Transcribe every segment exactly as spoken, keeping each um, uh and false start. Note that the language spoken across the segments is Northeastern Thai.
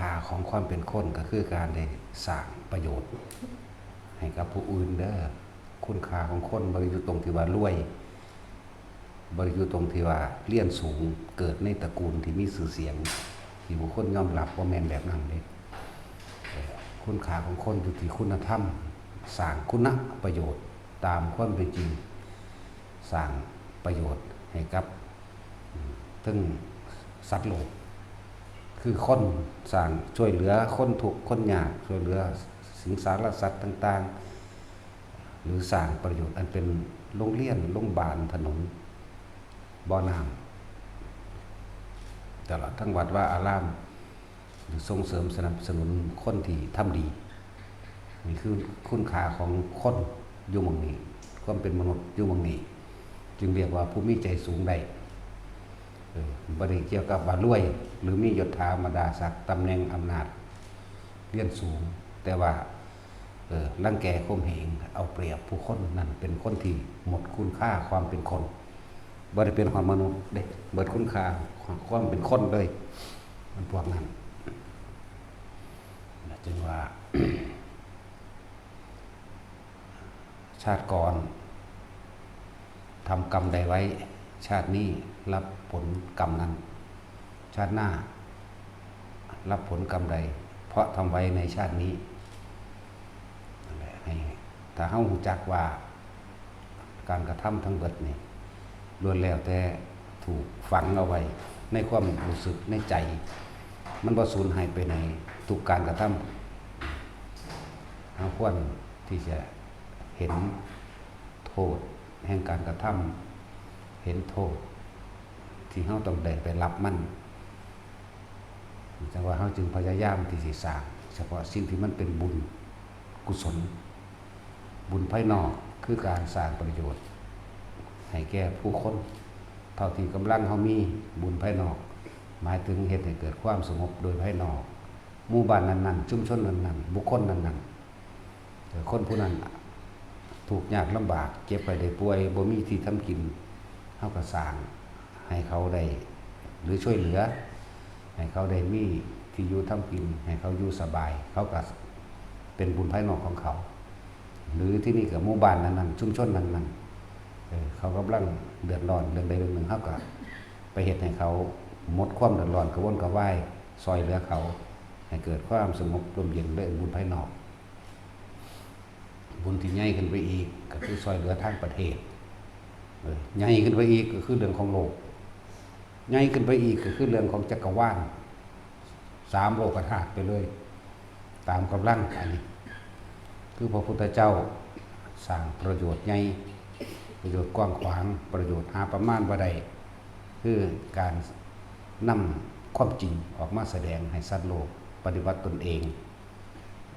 ค่าของความเป็นคนก็คือการได้สร้างประโยชน์ให้กับผู้อื่นเด้อ คุณค่าของคนบ่ได้อยู่ตรงที่ว่ารวย บ่ได้อยู่ตรงที่ว่าเรียนสูง เกิดในตระกูลที่มีชื่อเสียง ที่ผู้คนยอมรับ บ่แม่นแบบนั้นเด้ เอ่อ คุณค่าของคนอยู่ที่คุณธรรม สร้างคุณประโยชน์ตามความเป็นจริง สร้างประโยชน์ให้กับ อืม ทั้งสัตว์โลก คือคนสร้างช่วยเหลือคนทุกข์คนยาก ช่วยเหลือสิงสารสัตว์ต่างๆ หรือสร้างประโยชน์อันเป็นโรงเรียน โรงบาล ถนน บ่อน้ำ ตลอดทั้งวัดวาอาราม หรือส่งเสริมสนับสนุนคนที่ทำดี นี่คือคุณค่าของคนอยู่หม่องนี้ ความเป็นมนุษย์อยู่หม่องนี้ จึงเรียกว่าผู้มีใจสูงได้ เออ บ่ได้เกี่ยวกับว่ารวย หรือมียศถาบรรดาศักดิ์ ตำแหน่งอำนาจ เรียนสูง แต่ว่า เออ รังแกข่มเหง เอาเปรียบผู้คน นั่นเป็นคนที่หมดคุณค่าความเป็นคน บ่ได้เป็นฮอดมนุษย์เด้ เบิดคุณค่าความเป็นคนเลย มันพวกนั้น จึงว่า ชาติก่อนทำกรรมใดไว้ ชาตินี้รับผลกรรมนั้น ชาติหน้ารับผลกรรมใด เพราะทำไว้ในชาตินี้ นั่นแหละ ให้ ถ้าเฮารู้จักว่า การกระทำทั้งเบิดนี่ ล้วนแล้วแต่ถูกฝังเอาไว้ในความรู้สึกในใจ มันบ่สูญหายไปไหน ทุกการกระทำ เฮาควรที่จะเห็นโทษแห่งการกระทำ เห็นโทษที่เฮาต้องได้ไปรับมัน จั่งว่าเฮาจึงพยายามที่สิสร้าง เฉพาะสิ่งที่มันเป็นบุญกุศล บุญภายนอกคือการสร้างประโยชน์ให้แก่ผู้คน เท่าที่กำลังเฮามี บุญภายนอก หมายถึงเฮ็ดให้เกิดความสงบโดยภายนอก หมู่บ้านนั้นๆ ชุมชนนั้นๆ บุคคลนั้นๆ เอ่อ คนผู้นั้นทุกข์ยากลำบาก เจ็บไข้ได้ป่วย บ่มีที่ทำกิน เฮาก็สร้างให้เขาได้ หรือช่วยเหลือ ให้เขาได้มีที่อยู่ทำกิน ให้เขาอยู่สบาย เขาก็เป็นบุญภายนอกของเขา หรือที่นี่ก็หมู่บ้านนั้นๆ ชุมชนนั้นๆ เออ เขากำลังเดือดร้อนเรื่องใดเรื่องหนึ่ง เฮาก็ไปเฮ็ดให้เขาหมดความเดือดร้อน กระวนกระวาย ซ่อยเหลือเขา ให้เกิดความสงบร่มเย็น และบุญภายนอก บุญที่ใหญ่ขึ้นไปอีกก็คือซ่อยเหลือทางประเทศ เออ ใหญ่ขึ้นไปอีกก็คือเรื่องของโลก ใหญ่ขึ้นไปอีกก็คือเรื่องของจักรวาล สามโลกธาตุไปเลย ตามกำลัง อันนี้ คือพระพุทธเจ้าสร้างประโยชน์ใหญ่ ประโยชน์กว้างขวาง ประโยชน์หาประมาณบ่ได้ คือการนำความจริงออกมาแสดงให้สัตว์โลกปฏิบัติตนเอง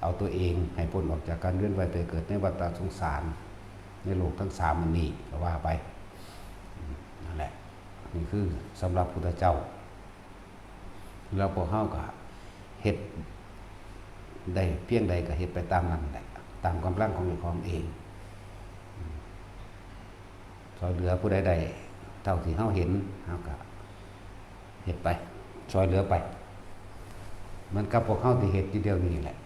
เอาตัวเองให้พ้นออกจากการเวียนว่ายตายเกิดในวัฏสงสาร ในโลกทั้งสามอันนี้ก็ว่าไป อืม นั่นแหละ นี่คือสำหรับพุทธเจ้า แล้วพวกเฮาก็เฮ็ดได้เพียงใดก็เฮ็ดไปตามนั้นแหละ ตามกำลังของเจ้าของเอง อืม ซ่อยเหลือผู้ใดได้เท่าที่เฮาเห็น เฮาก็เฮ็ดไป ซ่อยเหลือไป เหมือนกับพวกเฮาที่เฮ็ดอยู่เดี๋ยวนี้แหละ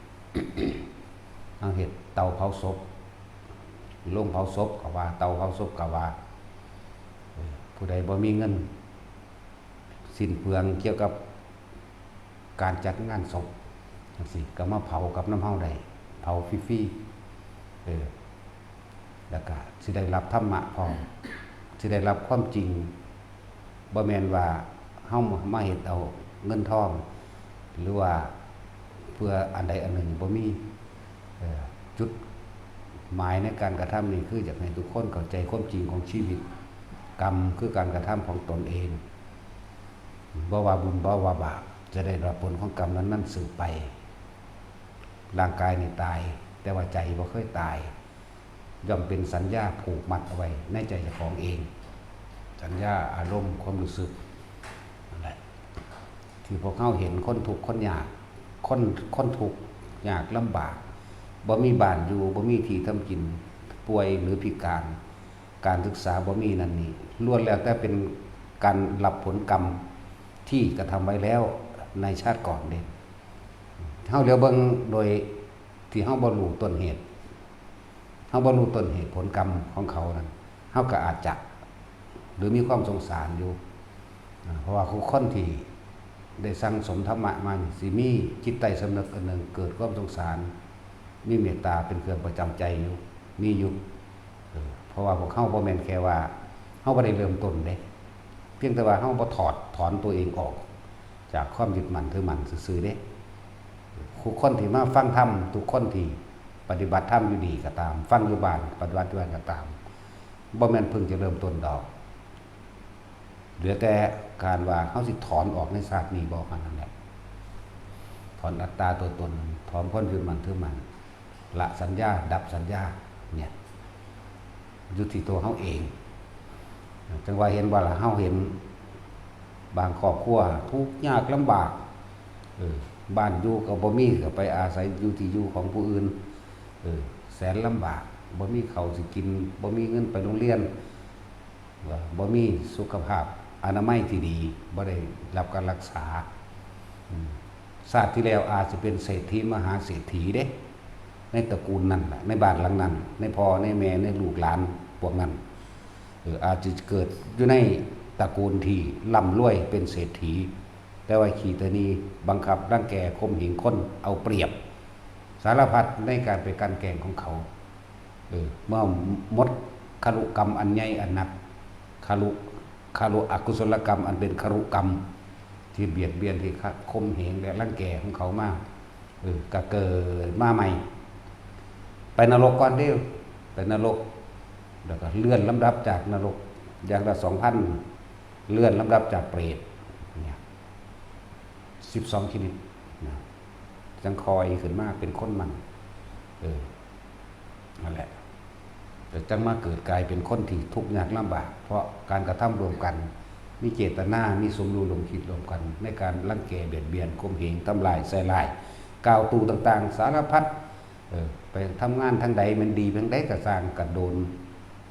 เฮาเฮ็ดเตาเผาศพ โรงเผาศพก็ว่า เตาเผาศพก็ว่า เออ ผู้ใดบ่มีเงิน สิ้นเปลืองเกี่ยวกับการจัดงานศพจั่งซี้ ก็มาเผากับนำเฮาได้ เผาฟรีๆ เออ แล้วก็สิได้รับธรรมะพร้อม สิได้รับความจริง บ่แม่นว่าเฮามาเฮ็ดเอาเงินทอง หรือว่าเพื่ออันใดอันหนึ่ง บ่มี เอ่อ จุดหมายในการกระทำนี่คืออยากให้ทุกคนเข้าใจความจริงของชีวิต กรรมคือการกระทำของตนเอง บ่ว่าบุญบ่ว่าบาป จะได้รับผลของกรรมนั้นๆ สืบไป ร่างกายนี่ตาย แต่ว่าใจบ่เคยตาย ย่อมเป็นสัญญาผูกมัดเอาไว้ในใจเจ้าของเอง สัญญา อารมณ์ ความรู้สึก นั่นแหละ ที่พวกเฮาเห็นคนทุกข์คนยาก คน คนทุกข์ยากลำบาก บ่มีบ้านอยู่ บ่มีที่ทำกิน ป่วยหรือพิการ การศึกษาบ่มีนั่นนี่ ล้วนแล้วแต่เป็นการรับผลกรรมที่กระทำไว้แล้วในชาติก่อนเด้ เฮาเหลียวเบิ่งโดยที่เฮาบ่รู้ต้นเหตุ เฮาบ่รู้ต้นเหตุผลกรรมของเขานั่น เฮาก็อาจจะ หรือมีความสงสารอยู่ อ่า เพราะว่าคนที่ได้สั่งสมธรรมะมานี่ สิมีจิตใต้สำนึกอันหนึ่ง เกิดความสงสาร มีเมตตาเป็นเครื่องประจำใจอยู่ มีอยู่ เออ เพราะว่าพวกเฮาบ่แม่นแค่ว่า เฮาบ่ได้เริ่มต้นเด้ เพียงแต่ว่าเฮาบ่ถอดถอนตัวเองออก จากความยึดมั่นถือมั่นซื่อๆเด้ ทุกคนที่มาฟังธรรม ทุกคนที่ปฏิบัติธรรมอยู่นี่ก็ตาม ฟังอยู่บ้าน ปฏิบัติอยู่บ้านก็ตาม บ่แม่นเพิ่งจะเริ่มต้นดอก เหลือแต่การว่าเฮาสิถอนออกในชาตินี้บ่ เท่านั้นแหละ ถอนอัตตาตัวตน ถอนความยึดมั่นถือมั่น ละสัญญา ดับสัญญา เนี่ย อยู่ที่ตัวเฮาเอง จั่งว่าเห็นบ่ล่ะ เฮาเห็นบางครอบครัวทุกข์ยากลำบาก เออ บ้านอยู่ก็บ่มี ก็ไปอาศัยอยู่ที่อยู่ของผู้อื่น เออ แสนลำบาก บ่มีข้าวสิกิน บ่มีเงินไปโรงเรียน ว่าบ่มีสุขภาพอนามัยที่ดี บ่ได้รับการรักษา อืม ชาติที่แล้วอาจจะเป็นเศรษฐีมหาเศรษฐีเด้ ในตระกูลนั่นแหละ ในบ้านหลังนั้น ในพ่อ ในแม่ ในลูกหลานพวกนั้น เออ อาจจะเกิดอยู่ในตระกูลที่ร่ำรวยเป็นเศรษฐี แต่ว่าขี้ตะหนี่บังคับรังแกข่มเหงคน เอาเปรียบ สารพัดในการไปกลั่นแกล้งของเขา เออ เมื่อหมดคารุกรรมอันใหญ่อันหนัก คารุ คารุอกุศลกรรมอันเป็นคารุกรรม ที่เบียดเบียน ที่ข่มเหงและรังแกของเขามา เออ ก็เกิดมาใหม่ ไปนรกก่อนเด้อ ไปนรก แล้วก็เลื่อนลำดับจากนรก อย่างละสองพัน เลื่อนลำดับจากเปรต เนี่ย สิบสองชนิด นะ จั่งค่อยขึ้นมาเป็นคนใหม่ เออ นั่นแหละ แต่จั่งมาเกิดกลายเป็นคนที่ทุกข์ยากลำบาก เพราะการกระทำร่วมกัน มีเจตนา มีสมรู้ร่วมคิดร่วมกัน ในการรังแกเบียดเบียน ข่มเหง ทำลาย ใส่ร้าย กล่าวตู่ต่างๆ สารพัด เออ ไปทำงานทางใด แม่นดีเพียงใดก็ซ่าง กระโดน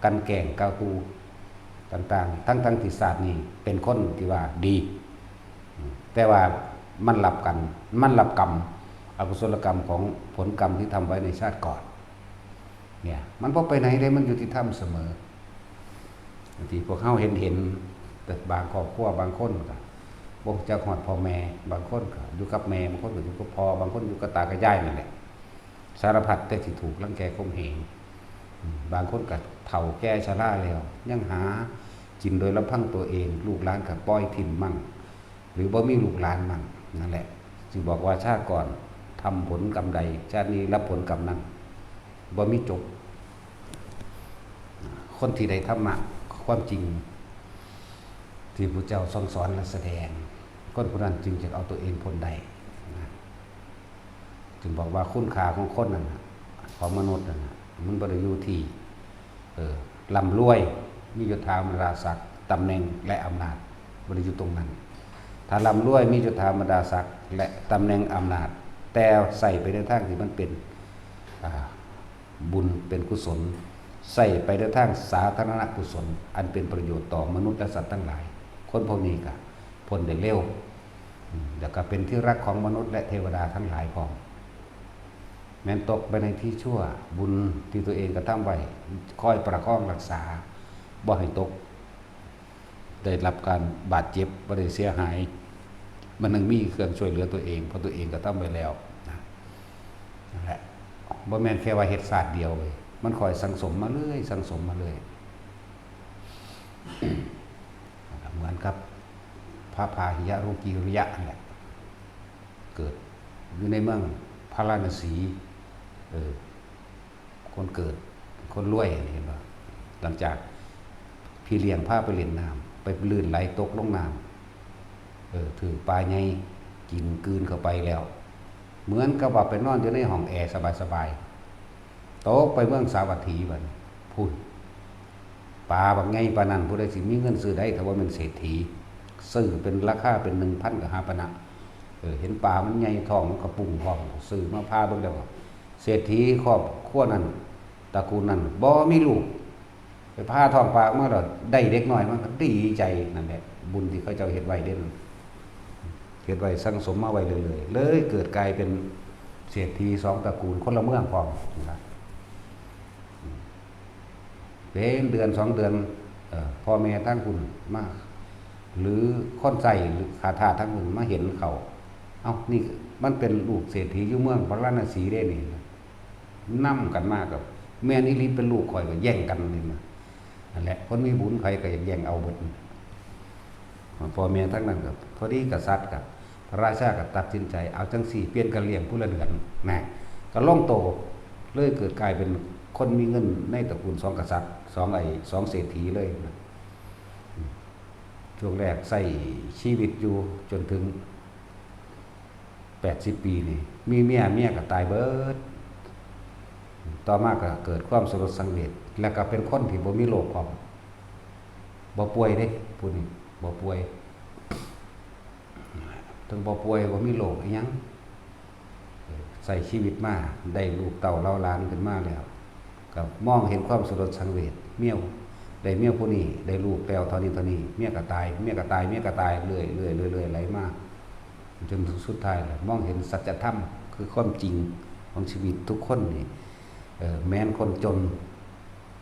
กลั่นแกล้ง กล่าวตู่ต่างๆ ทั้งๆที่ชาตินี้เป็นคนที่ว่าดี แต่ว่ามันรับกัน มันรับกรรม อกุศลกรรมของผลกรรมที่ทำไว้ในชาติก่อน เนี่ย มันบ่ไปไหนเลย มันยุติธรรมเสมอ ที่พวกเฮาเห็นเห็น แต่บางครอบครัว บางคนก็บ่รู้จักฮอดพ่อแม่ บางคนก็อยู่กับแม่ บางคนก็อยู่กับพ่อ บางคนอยู่กับตากับยายนั่นแหละ สารพัดแต่ที่ถูกรังแกข่มเหง อืม บางคนก็เฒ่าแก่ชราแล้ว ยังหากินโดยลำพังตัวเอง ลูกหลานก็ปล่อยถิ่มมั่ง หรือบ่มีลูกหลานมั่ง นั่นแหละ จึงบอกว่าชาติก่อนทำผลกรรมใด ชาตินี้รับผลกรรมนั้น บ่มีจบ คนที่ได้ธรรมะ ความจริง ที่พระเจ้าทรงสอนและแสดง คนผู้นั้นจึงจะเอาตัวเองพ้นได้ นะ จึงบอกว่าคุณค่าของคนนั่นน่ะ ของมนุษย์นั่นน่ะ มันบ่ได้อยู่ที่ เออ ร่ำรวย มียศถาบรรดาศักดิ์ ตำแหน่งและอำนาจ บ่ได้อยู่ตรงนั้น ถ้าร่ำรวย มียศถาบรรดาศักดิ์ และตำแหน่งอำนาจ แต่ใส่ไปในทางที่มันเป็น อ่า บุญเป็นกุศล ใส่ไปในทางสาธารณกุศล อันเป็นประโยชน์ต่อมนุษย์และสัตว์ทั้งหลาย คนพวกนี้ก็พ้นได้เร็ว อืม แล้วก็เป็นที่รักของมนุษย์และเทวดาทั้งหลายพร้อม แม้นตกไปในที่ชั่ว บุญที่ตัวเองกระทำไว้ คอยประคองรักษา บ่ให้ตก ได้รับการบาดเจ็บ บ่ได้เสียหาย มันยังมีเครื่องช่วยเหลือตัวเอง เพราะตัวเองกระทำไว้แล้ว นะ นั่นแหละ บ่แม่นแค่ว่าเฮ็ดชาติเดียวเลย มันคอยสั่งสมมาเรื่อย สั่งสมมาเรื่อย เหมือนกับพระพาหิยะโลกีริยะนั่นแหละ เกิดอยู่ในเมืองพาราณสี เออ คนเกิด คนรวย เห็นบ่ หลังจากพี่เลี้ยงพาไปเล่นน้ำ ไปลื่นไหลตกลงน้ำ เออ ถืกปลาใหญ่กินกลืนเข้าไปแล้ว เหมือนกับว่าไปนอนอยู่ในห้องแอร์สบายๆ ตกไปเมืองสาวัตถีบัดนี้ พุ้น ปลาบักใหญ่ปานนั้น ผู้ใดสิมีเงินซื้อได้ ถ้าบ่แม่นเศรษฐี ซื้อเป็นราคาเป็นหนึ่งพันกหาปณะ เออ เห็นปลามันใหญ่ ท้องมันกระปุ้งพร้อม ซื้อมาผ่าเบิ่งแล้ว เศรษฐีครอบครัวนั้น ตระกูลนั้น บ่มีลูก ไปผ่าท้องปลาออกมาแล้ว ได้เด็กน้อยมา ก็ดีใจ นั่นแหละ บุญที่เขาเจ้าเฮ็ดไว้เด้ เฮ็ดไว้สั่งสมมาไว้เรื่อยๆ เลยเกิดกลายเป็น เศรษฐีสองตระกูลคนละเมืองพร้อมนะ เป็นเดือนสองเดือน เอ่อ พ่อแม่ทางคุณมา หรือคนใส่หรือข้าทาสทางคุณมาเห็นเขา เอ้า นี่มันเป็นลูกเศรษฐีอยู่เมืองพาราณสีเด้นี่ นำกันมากับ แม่นอีหลีเป็นลูกข่อยก็แย่งกันนี่นะ นั่นแหละ คนมีบุญไผก็อยากแย่งเอาเบิด พ่อแม่ทั้งนั้นก็พอดีกษัตริย์กับพระราชาก็ตัดสินใจ เอาจังสี่ เปลี่ยนกันเลี้ยงผู้ละเดือนนะ ก็ลงโต เลยเกิดกลายเป็นคนมีเงินในตระกูลสองกษัตริย์ สองไอ้ สองเศรษฐีเลยนะ ช่วงแรกใช้ชีวิตอยู่จนถึง แปดสิบ ปีนี่ มีเมีย เมียก็ตายเบิด ต่อมาก็เกิดความสลดสังเวช แล้วก็เป็นคนที่บ่มีโรคพร้อม บ่ป่วยเด้ ผู้นี้บ่ป่วย ทั้งบ่ป่วย บ่มีโรคอิหยัง ใช้ชีวิตมา ได้ลูกเต้าเหล่าหลานขึ้นมาแล้ว ก็มองเห็นความสลดสังเวช เมีย ได้เมียผู้นี้ ได้ลูกแล้วเท่านี้เท่านี้ เมียก็ตาย เมียก็ตาย เมียก็ตาย เรื่อยๆ เรื่อยๆ เรื่อยๆ ไหลมา จนถึงสุดท้ายแล้ว มองเห็นสัจธรรม คือความจริงของชีวิตทุกคนนี่ เอ่อ แม้นคนจน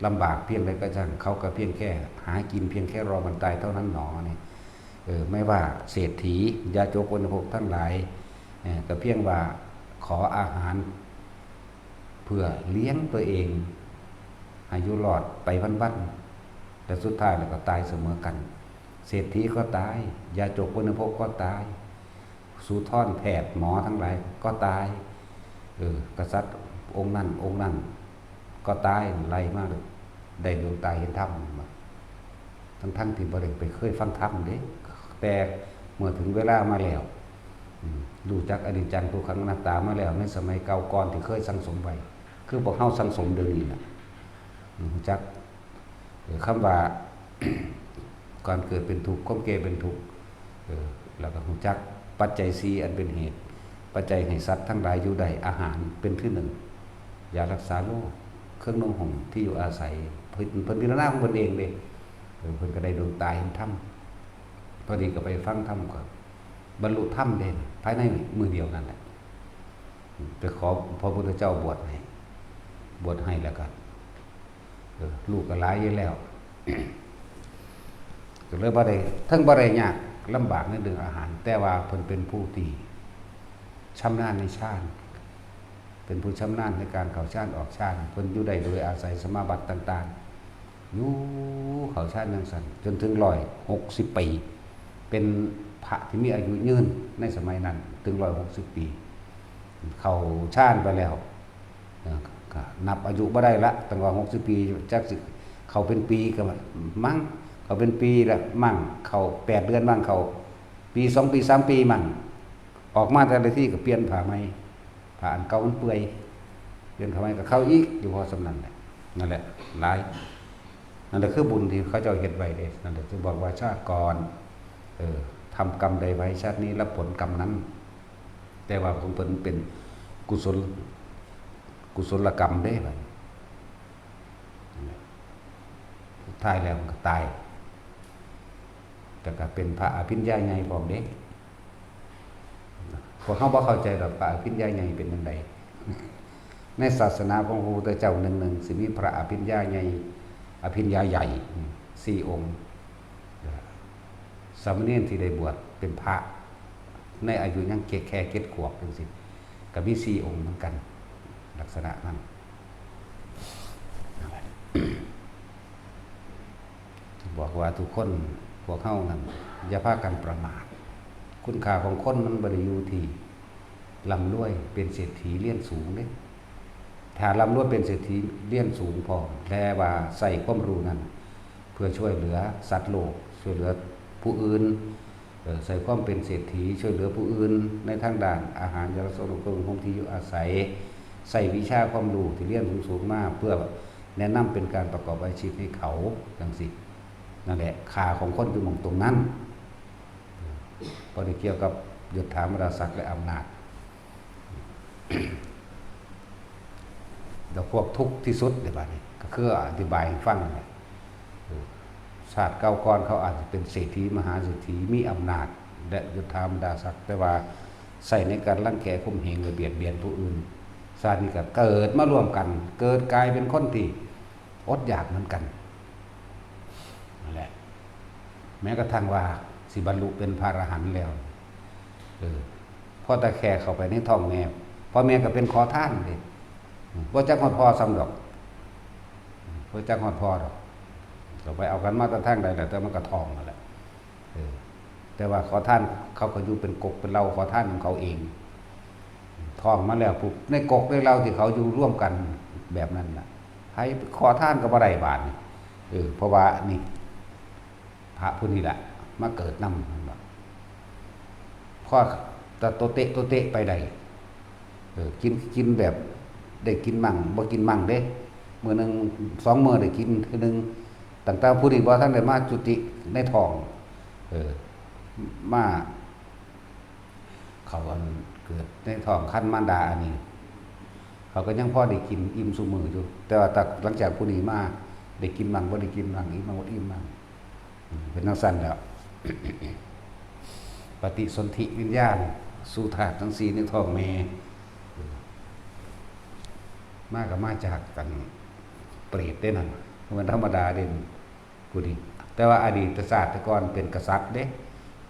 ลำบากเพียงใดก็ช่าง เขาก็เพียงแค่หากินเพียงแค่รอวันตายเท่านั้นหนอนี่ เออ ไม่ว่าเศรษฐี ยาจกวัณพกทั้งหลาย เอ่อ ก็เพียงว่าขออาหาร เพื่อเลี้ยงตัวเอง ให้อยู่รอดไปวันๆ แต่สุดท้ายแล้วก็ตายเสมอกัน เศรษฐีก็ตาย ยาจกวัณพกก็ตาย สูทรแพทย์หมอทั้งหลายก็ตาย เออ กษัตริย์องค์นั้นองค์นั้นก็ตาย ไล่มาเลย ได้ดวงตาเห็นธรรมมา ทั้งๆที่บ่ได้ไปเคยฟังธรรมเด้ แต่เมื่อถึงเวลามาแล้ว อืม รู้จักอนิจจังทุกขังอนัตตามาแล้ว ในสมัยเก่าก่อนที่เคยสั่งสมไว้ คือพวกเฮาสั่งสมเดี๋ยวนี้น่ะ อืม รู้จัก เอ่อ คำว่า การเกิดเป็นทุกข์ ความแก่เป็นทุกข์ เออ แล้วก็รู้จักปัจจัยสี่อันเป็นเหตุ ปัจจัยให้สัตว์ทั้งหลายอยู่ได้ อาหารเป็นที่หนึ่ง ยารักษาโรค เครื่องนุ่งห่ม ที่อยู่อาศัย เพิ่น เพิ่นพิจารณาของเพิ่นเองเด้ เออ เพิ่นก็ได้ดวงตาเห็นธรรม พอดีก็ไปฟังธรรมก็บรรลุธรรมเด้ ภายในมื้อเดียวนั่นแหละ ไปขอพระพุทธเจ้าบวชให้ บวชให้แล้วก็ เออ ลูกก็หลายอยู่แล้ว ก็เลยบ่ได้ ทั้งบ่ได้ยากลำบากในเรื่องอาหาร แต่ว่าเพิ่นเป็นผู้ที่ชำนาญในฌาน เป็นผู้ชำนาญในการเข้าฌานออกฌาน เพิ่นอยู่ได้โดยอาศัยสมาบัติต่างๆ อยู่เข้าฌานจั่งซั่น จนถึงร้อยหกสิบปี เป็นพระที่มีอายุยืนในสมัยนั้น ถึงร้อยหกสิบปี เข้าฌานไปแล้ว เอ่อ ก็นับอายุบ่ได้ละ ตั้งว่าหกสิบปี จักสิเข้าเป็นปีก็มั้ง เข้าเป็นปีละมั้ง เข้าแปดเดือนมั้ง เข้าปีสองปีสามปีมั้ง ออกมาแต่ละทีก็เปลี่ยนผ้าใหม่ ผ้าอันเก่ามันเปื่อย เปลี่ยนผ้าใหม่ก็เข้าอีก อยู่พอส่ำนั้นแหละ นั่นแหละ หลาย นั่นแหละคือบุญที่เขาเจ้าเฮ็ดไว้เด้ นั่นแหละจึงบอกว่าชาติก่อน เออ ทำกรรมใดไว้ ชาตินี้รับผลกรรมนั้น แต่ว่าของเพิ่นเป็นกุศล กุศลกรรมเด้บัดนี้ สุดท้ายแล้วมันก็ตาย แต่ก็เป็นพระอภิญญาใหญ่พร้อมเด้ พวกเฮาบ่เข้าใจดอก พระอภิญญาใหญ่เป็นจั่งใด ในศาสนาของพระพุทธเจ้าหนึ่งๆ สิมีพระอภิญญาใหญ่ อภิญญาใหญ่ สี่องค์ สามเณรที่ได้บวชเป็นพระ ในอายุยังแค่เจ็ดขวบจั่งซี้ ก็มีสี่องค์เหมือนกัน ลักษณะนั้น บอกว่าทุกคน พวกเฮานั้น อย่าพากันประมาท คุณค่าของคนมันบ่ได้อยู่ที่ร่ำรวย เป็นเศรษฐี เรียนสูงเด้ ถ้าร่ำรวยเป็นเศรษฐี เรียนสูงพร้อม แต่ว่าใช้ความรู้นั้น เพื่อช่วยเหลือสัตว์โลก ช่วยเหลือผู้อื่น เอ่อ ใช้ความเป็นเศรษฐี ช่วยเหลือผู้อื่น ในทางด้านอาหาร ยารักษาโรค เครื่องนุ่งห่ม ที่อยู่อาศัย ใช้วิชาความรู้ที่เรียนสูงๆมา เพื่อแนะนำเป็นการประกอบอาชีพให้เขา จั่งซี้ นั่นแหละ ค่าของคนอยู่หม่องตรงนั้น บ่ได้เกี่ยวกับยศถาบรรดาศักดิ์และอำนาจ แล้วพวกทุกข์ที่สุดในบัดนี้ ก็คืออธิบายให้ฟังนั่นแหละ เออ ชาติเก่าก่อนเขาอาจจะเป็นเศรษฐีมหาเศรษฐี มีอำนาจและยศถาบรรดาศักดิ์ แต่ว่า ใช้ในการรังแกข่มเหงและเบียดเบียนผู้อื่น ชาตินี้ก็เกิดมาร่วมกัน เกิดกลายเป็นคนที่อดอยากเหมือนกัน นั่นแหละ แม้กระทั่งว่าสิบรรลุเป็นพระอรหันต์แล้ว เออ พอแต่แค่เข้าไปในท้องแม่ พ่อแม่ก็เป็นขอทานเด้ อืม บ่จักฮอดพ่อซ้ำดอก อืม บ่จักฮอดพ่อดอก ก็ไปเอากันมาแต่ทางใดแหละ แต่มันก็ท้องนั่นแหละ เออ แต่ว่าขอทานเขาก็อยู่เป็นกกเป็นเหล่าขอทานของเขาเอง ท้องมาแล้วปุ๊บ ในกกในเหล่าที่เขาอยู่ร่วมกันแบบนั้นน่ะ ไผขอทานก็บ่ได้บาดนี่ เออ เพราะว่านี่ พระผู้นี้แหละ มาเกิดนำ เพิ่นว่า พอแต่โตเตะโตเตะไปได้ เออ กิน กินแบบได้กินมั่ง บ่กินมั่งเด้ มื้อหนึ่งสองมื้อได้กินเทื่อหนึ่ง ตั้งแต่ผู้นี้บ่ทันได้มาจุติในท้อง เออ มา เขาอันเกิดในท้องครรภ์มารดาอันนี้ เขาก็ยังพอได้กินอิ่มซุมื้ออยู่ แต่ว่าแต่หลังจากผู้นี้มา ได้กินมั่งบ่ได้กินมั่ง อิ่มมั่งบ่อิ่มมั่ง อืม เป็นจั่งซั้นแหล้ว ปฏิสนธิวิญญาณสู่ธาตุทั้งสี่ในท้องแม่ มาก็มาจากกันเปรตเด้นั่น บ่แม่นธรรมดาเด้ ผู้นี้ แต่ว่าอดีตชาติแต่ก่อนเป็นกษัตริย์เด้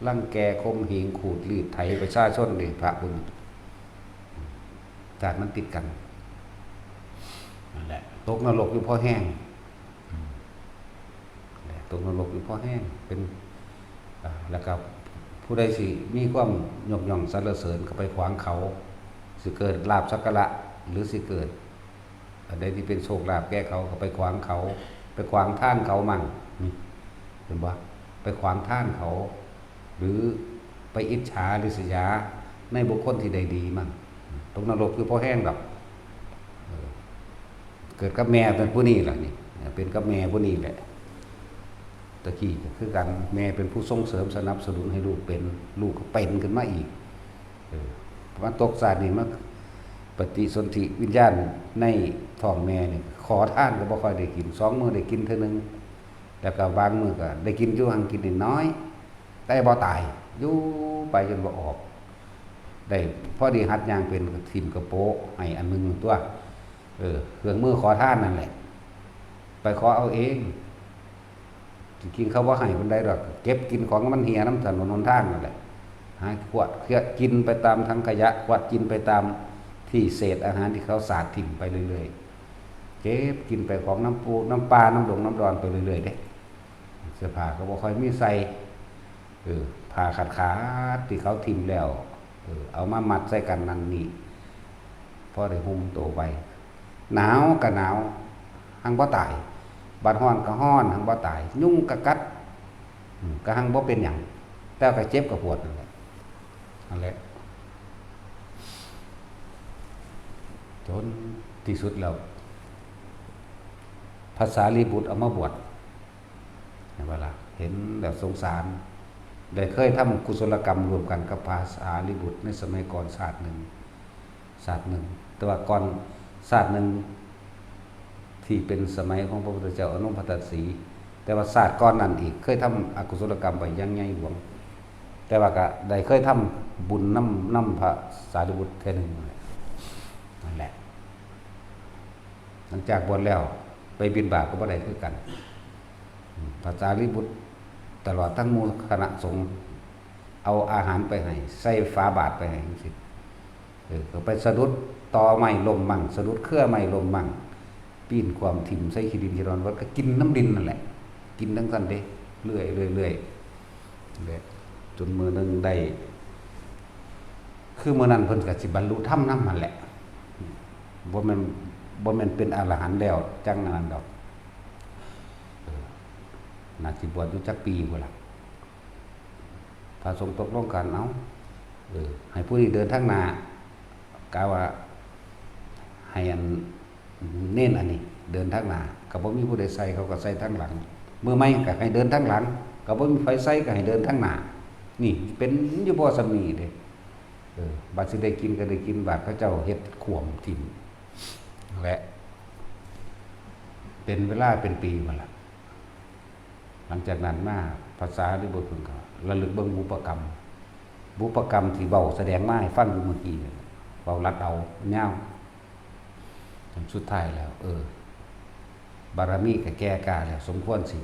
รังแกข่มเหงขูดรีดไถประชาชนเด้ พระผู้นี้ ชาติมันติดกัน นั่นแหละ ตกนรกอยู่พอแฮง อืม นั่นแหละ ตกนรกอยู่พอแฮง เป็น อ่า แล้วก็ผู้ใดสิมีความยกย่องสรรเสริญก็ไปขวางเขา สิเกิดลาภสักการะ หรือสิเกิด อันใดที่เป็นโชคลาภแก่เขาก็ไปขวางเขา ไปขวางทานเขามั่ง นี่ เห็นบ่ ไปขวางทานเขา หรือไปอิจฉาริษยาในบุคคลที่ได้ดีมั่ง ตกนรกอยู่พอแฮงดอก เออ เกิดกับแม่เป็นผู้นี้ล่ะนี่ เป็นกับแม่ผู้นี้แหละ ตะกี้ก็คือกัน แม่เป็นผู้ส่งเสริมสนับสนุนให้ลูกเป็น ลูกก็เป็นขึ้นมาอีก เออ มาตกชาตินี้มาปฏิสนธิวิญญาณในท้องแม่นี่ ขอทานก็บ่ค่อยได้กิน สองมื้อได้กินเทื่อหนึ่ง แล้วก็บางมื้อก็ได้กินอยู่ หังกินน้อยๆ แต่บ่ตาย อยู่ไปจนบ่ออก ได้พอดีหัดย่างเป็นก็ถิ่มกระโปะให้อันหนึ่งตัว เออ เครื่องมือขอทานนั่นแหละ ไปขอเอาเอง จริงๆ เขาบ่ให้ปานใดดอก เก็บกินของมันเหี่ยนำถนนหนทางนั่นแหละ หาขวดเคี้ยกินไปตามถังขยะ ขวดกินไปตามที่เศษอาหารที่เขาสาดถิ่มไปเรื่อยๆ เก็บกินไปของนำปูนำป่านำดงนำดอนไปเรื่อยๆ เด้ เสื้อผ้าก็บ่ค่อยมีใส่ เออ ผ้าขาดๆ ที่เขาถิ่มแล้ว เออ เอามามัดใส่กันนั่นนี่ พอได้ห่มโตไป หนาวก็หนาว หังบ่ตาย บาดร้อนก็ร้อน หังบ่ตาย ยุงก็กัด อืม ก็หังบ่เป็นหยัง แต่ก็เจ็บก็ปวดนั่นแหละ นั่นแหละ จนที่สุดแล้ว พระสารีบุตรเอามาบวช เห็นบ่ล่ะ เห็นแล้วสงสาร ได้เคยทำกุศลกรรมร่วมกันกับพระสารีบุตรในสมัยก่อนชาติหนึ่ง ชาติหนึ่ง แต่ว่าก่อนชาติหนึ่ง ที่เป็นสมัยของพระพุทธเจ้าอนุพัตตสี แต่ว่าชาติก่อนนั้นอีก เคยทำอกุศลกรรมไปอย่างใหญ่หลวง แต่ว่าก็ได้เคยทำบุญนำ นำพระสารีบุตรเทื่อหนึ่งนั่นแหละ นั่นแหละ หลังจากบวชแล้วไปบิณฑบาตก็บ่ได้คือกัน อืม พระสารีบุตรตลอดทั้งหมู่คณะสงฆ์เอาอาหารไปให้ ใส่ฝาบาตรไปให้จังซี้ เออ ก็ไปสะดุดตอไม้ล้มมั่ง สะดุดเครือไม้ล้มมั่ง ปีนความถิ่มใส่ขี้ดินขี้ดอน วัดก็กินน้ำดินนั่นแหละ กินจั่งซั้นเด้ เรื่อยๆ เรื่อยๆ เด้ จนมื้อหนึ่งได้ คือมื้อนั้นเพิ่นก็สิบรรลุธรรมนำหั่นแหละ บ่แม่น บ่แม่นเป็นอรหันต์แล้วจั่งอันนั้นดอก เออ น่าสิบวชอยู่จักปีพุ้นล่ะ พระสงฆ์ตกลงกัน เอ้า เออ ให้ผู้นี้เดินทางหน้า กะว่าให้อันเณรอันนี้เดินทางหน้า ก็บ่มีผู้ใดใส่ เขาก็ใส่ทางหลัง มื้อใหม่ก็ให้เดินทางหลัง ก็บ่มีไผใส่ ก็ให้เดินทางหน้า นี่เป็นอยู่พอส่ำนี้เด้ เออ บัดสิได้กินก็ได้กิน บาดเขาเจ้าเฮ็ดขวมถิ่ม และ เป็นเวลาเป็นปีพุ้นล่ะ หลังจากนั้นมาพระสารีบุตรเพิ่นก็ระลึกเบิ่งบุพกรรม บุพกรรมที่เว้าแสดงมาให้ฟังอยู่เมื่อกี้นี่ เว้าลัดเอายาว จนสุดท้ายแล้ว เออ บารมีก็แก่กล้าแล้ว สมควรสิ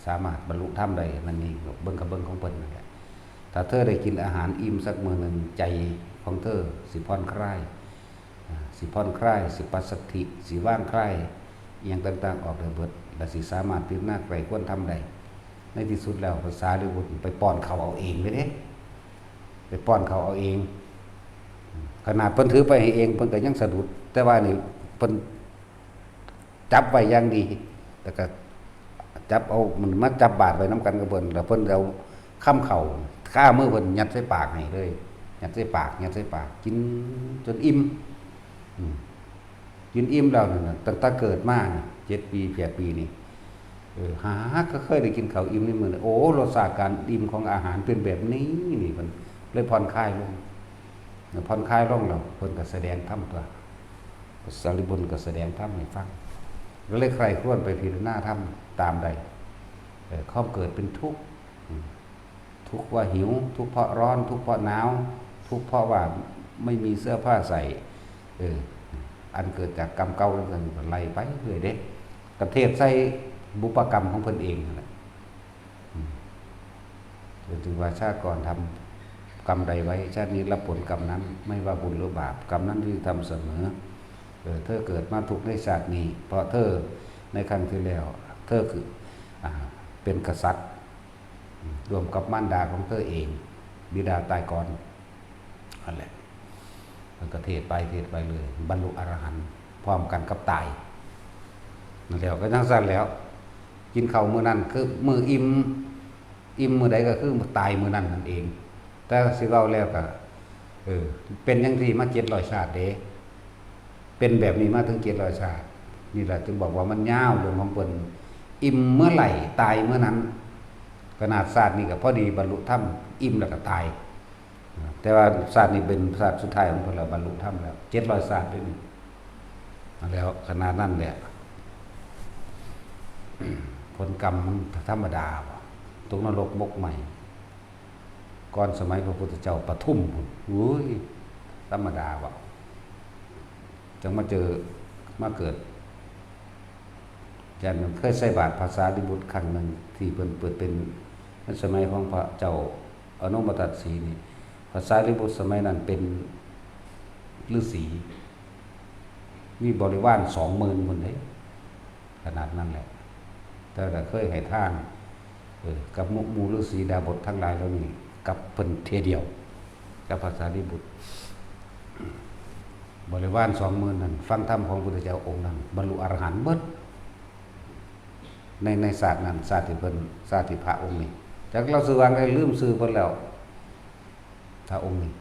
สามารถบรรลุธรรมได้ นั่นนี่ เบิ่งกับเบิ่งของเพิ่นนั่นแหละ ถ้าเธอได้กินอาหารอิ่มสักมื้อหนึ่ง ใจของเธอสิผ่อนคลาย อ่า สิผ่อนคลาย สิปัสสัทธิ สิวางคลาย อิหยังต่างๆ ออกได้เบิด และสิสามารถพิจารณาใคร่ควรธรรมได้ ในที่สุดแล้ว พระสารีบุตรไปป้อนข้าวเอาเองเลยเด้ ไปป้อนข้าวเอาเอง ขนาดเพิ่นถือไปให้เอง เพิ่นก็ยังสะดุด แต่ว่านี่เพิ่นจับไว้อย่างดี แล้วก็จับเอา มันมาจับบาตรไว้นำกันกับเพิ่น แล้วเพิ่นเอาคำข้าวคามือเพิ่นยัดใส่ปากให้เลย ยัดใส่ปาก ยัดใส่ปาก กินจนอิ่ม อืม กินอิ่มแล้วนั่นน่ะ ตั้งแต่เกิดมาเจ็ดปี แปดปีนี่ เออ หาก็เคยได้กินข้าวอิ่มในมื้อนี้ โอ้ รสชาติการอิ่มของอาหารเป็นแบบนี้นี่ มันเลยผ่อนคลายลง ผ่อนคลายลงแล้ว เพิ่นก็แสดงธรรมตัว พระสารีบุตรก็แสดงธรรมให้ฟัง ก็เลยใคร่ครวญไปพิจารณาธรรมตามใด เออ ความเกิดเป็นทุกข์ อืม ทุกข์ว่าหิว ทุกข์เพราะร้อน ทุกข์เพราะหนาว ทุกข์เพราะว่าไม่มีเสื้อผ้าใส่ เออ อันเกิดจากกรรมเก่า แล้วก็ไล่ไปเรื่อยเด้ ก็เทศน์ใส่บุพกรรมของเพิ่นเองนั่นแหละ อืม จนถึงว่าชาติก่อนทำกรรมใดไว้ ชาตินี้รับผลกรรมนั้น ไม่ว่าบุญหรือบาป กรรมนั้นที่ทำเสมอ เออ เธอเกิดมาทุกข์ในชาตินี้ เพราะเธอในครั้งที่แล้ว เธอคือ อ่า เป็นกษัตริย์ อืม ร่วมกับมารดาของเธอเอง บิดาตายก่อน นั่นแหละ มันก็เทศน์ไป เทศน์ไปเลย บรรลุอรหันต์พร้อมกันกับตาย นั่นแหละ ก็จั่งซั้นแหล้ว กินข้าวมื้อนั้นคือมื้ออิ่ม อิ่มมื้อใดก็คือตายมื้อนั้นนั่นเอง แต่สิเว้าแล้วก็ เออ เป็นจั่งซี้มาเจ็ดร้อยชาติเด้ เป็นแบบนี้มาถึงเจ็ดร้อยชาติ นี่แหละจึงบอกว่ามันยาวเรื่องของเพิ่น อิ่มเมื่อไหร่ตายเมื่อนั้น ขนาดชาตินี้ก็พอดีบรรลุธรรม อิ่มแล้วก็ตาย แต่ว่าชาตินี้เป็นชาติสุดท้ายของเพิ่นแล้ว บรรลุธรรมแล้ว เจ็ดร้อยชาติเด้นี่ แล้วขนาดนั้นแหละ ผลกรรมมันธรรมดาบ่ ตกนรกหมกไหม้ ก่อนสมัยพระพุทธเจ้าปทุมพุ้น อุ้ย ธรรมดาบ่ จั่งมาเจอ มาเกิด อาจารย์เคยใส่บาตรพระสารีบุตรครั้งหนึ่ง ที่เพิ่นเปิดเป็น ในสมัยของพระเจ้าอโนมตัสสีนี่ พระสารีบุตรสมัยนั้นเป็นฤาษี มีบริวารสองหมื่นพุ้นเด้ ขนาดนั้นแหละ แต่ก็เคยให้ทาน เออ กับหมู่ หมู่ฤาษีดาบสทั้งหลายเหล่านี้ กับเพิ่นเทื่อเดียว กับพระสารีบุตร บริวารสองหมื่นนั้น ฟังธรรมของพุทธเจ้าองค์นั้น บรรลุอรหันต์เบิด ใน ในชาตินั้น ชาติที่เพิ่น ชาติที่พระองค์นี้ จักลาวชื่อว่าไง ลืมชื่อเพิ่นแล้ว พระองค์นี้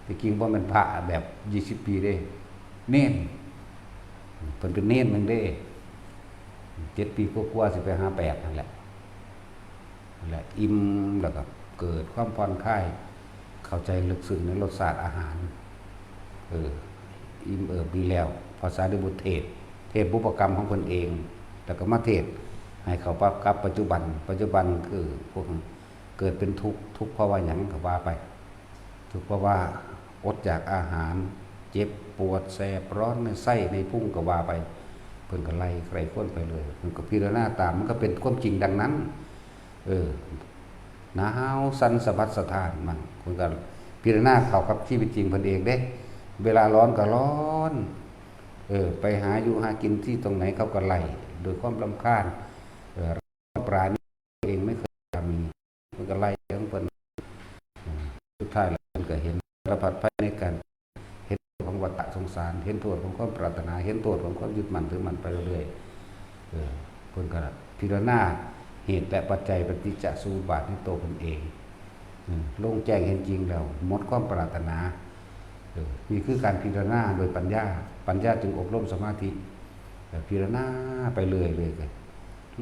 ที่จริงบ่แม่นพระแบบยี่สิบปีเด้ เณร เพิ่นเป็นเณรหนึ่งเด้ เจ็ดปีกว่าๆ สิไปหาแปดนั่นแหละ นั่นแหละ อิ่มแล้วก็เกิดความผ่อนคลาย เข้าใจลึกซึ้งในรสชาติอาหาร เออ อิ่มเอิบดีแล้ว พระสารีบุตรเทศน์ เทศน์บุพกรรมของเพิ่นเอง แล้วก็มาเทศน์ให้เข้ากับปัจจุบัน ปัจจุบันคือพวกเกิดเป็นทุกข์ ทุกข์เพราะว่าหยังก็ว่าไป ทุกข์เพราะว่าอดอยากอาหาร เจ็บปวดแสบร้อนในไส้ในพุงก็ว่าไป เพิ่นก็ไล่ใคร่ครวญไปเลย เพิ่นก็พิจารณาตาม มันก็เป็นความจริงดังนั้น เออ หนาวสั่นสะบัดสะท้านมัน เพิ่นก็พิจารณาเข้ากับชีวิตจริงเพิ่นเองเด้ เวลาร้อนก็ร้อน เออ ไปหาอยู่หากินที่ตรงไหนเขาก็ไล่ โดยความรำคาญ เออ ปราณีเองไม่เคยมี เพิ่นก็ไล่ของเพิ่น สุดท้ายแล้วเพิ่นก็เห็นสารพัดภัยในการ เห็นโทษของวัฏสงสาร เห็นโทษของความปรารถนา เห็นโทษของความยึดมั่นถือมั่นไปเรื่อยๆ เออ เพิ่นก็พิจารณาเหตุและปัจจัยปฏิจจสมุปบาทในตัวเพิ่นเอง อืม โล่งแจ้งเห็นจริงแล้ว หมดความปรารถนา เออ นี่คือการพิจารณาโดยปัญญา ปัญญาจึงอบรมสมาธิ เออ พิจารณาไปเรื่อยๆ เลย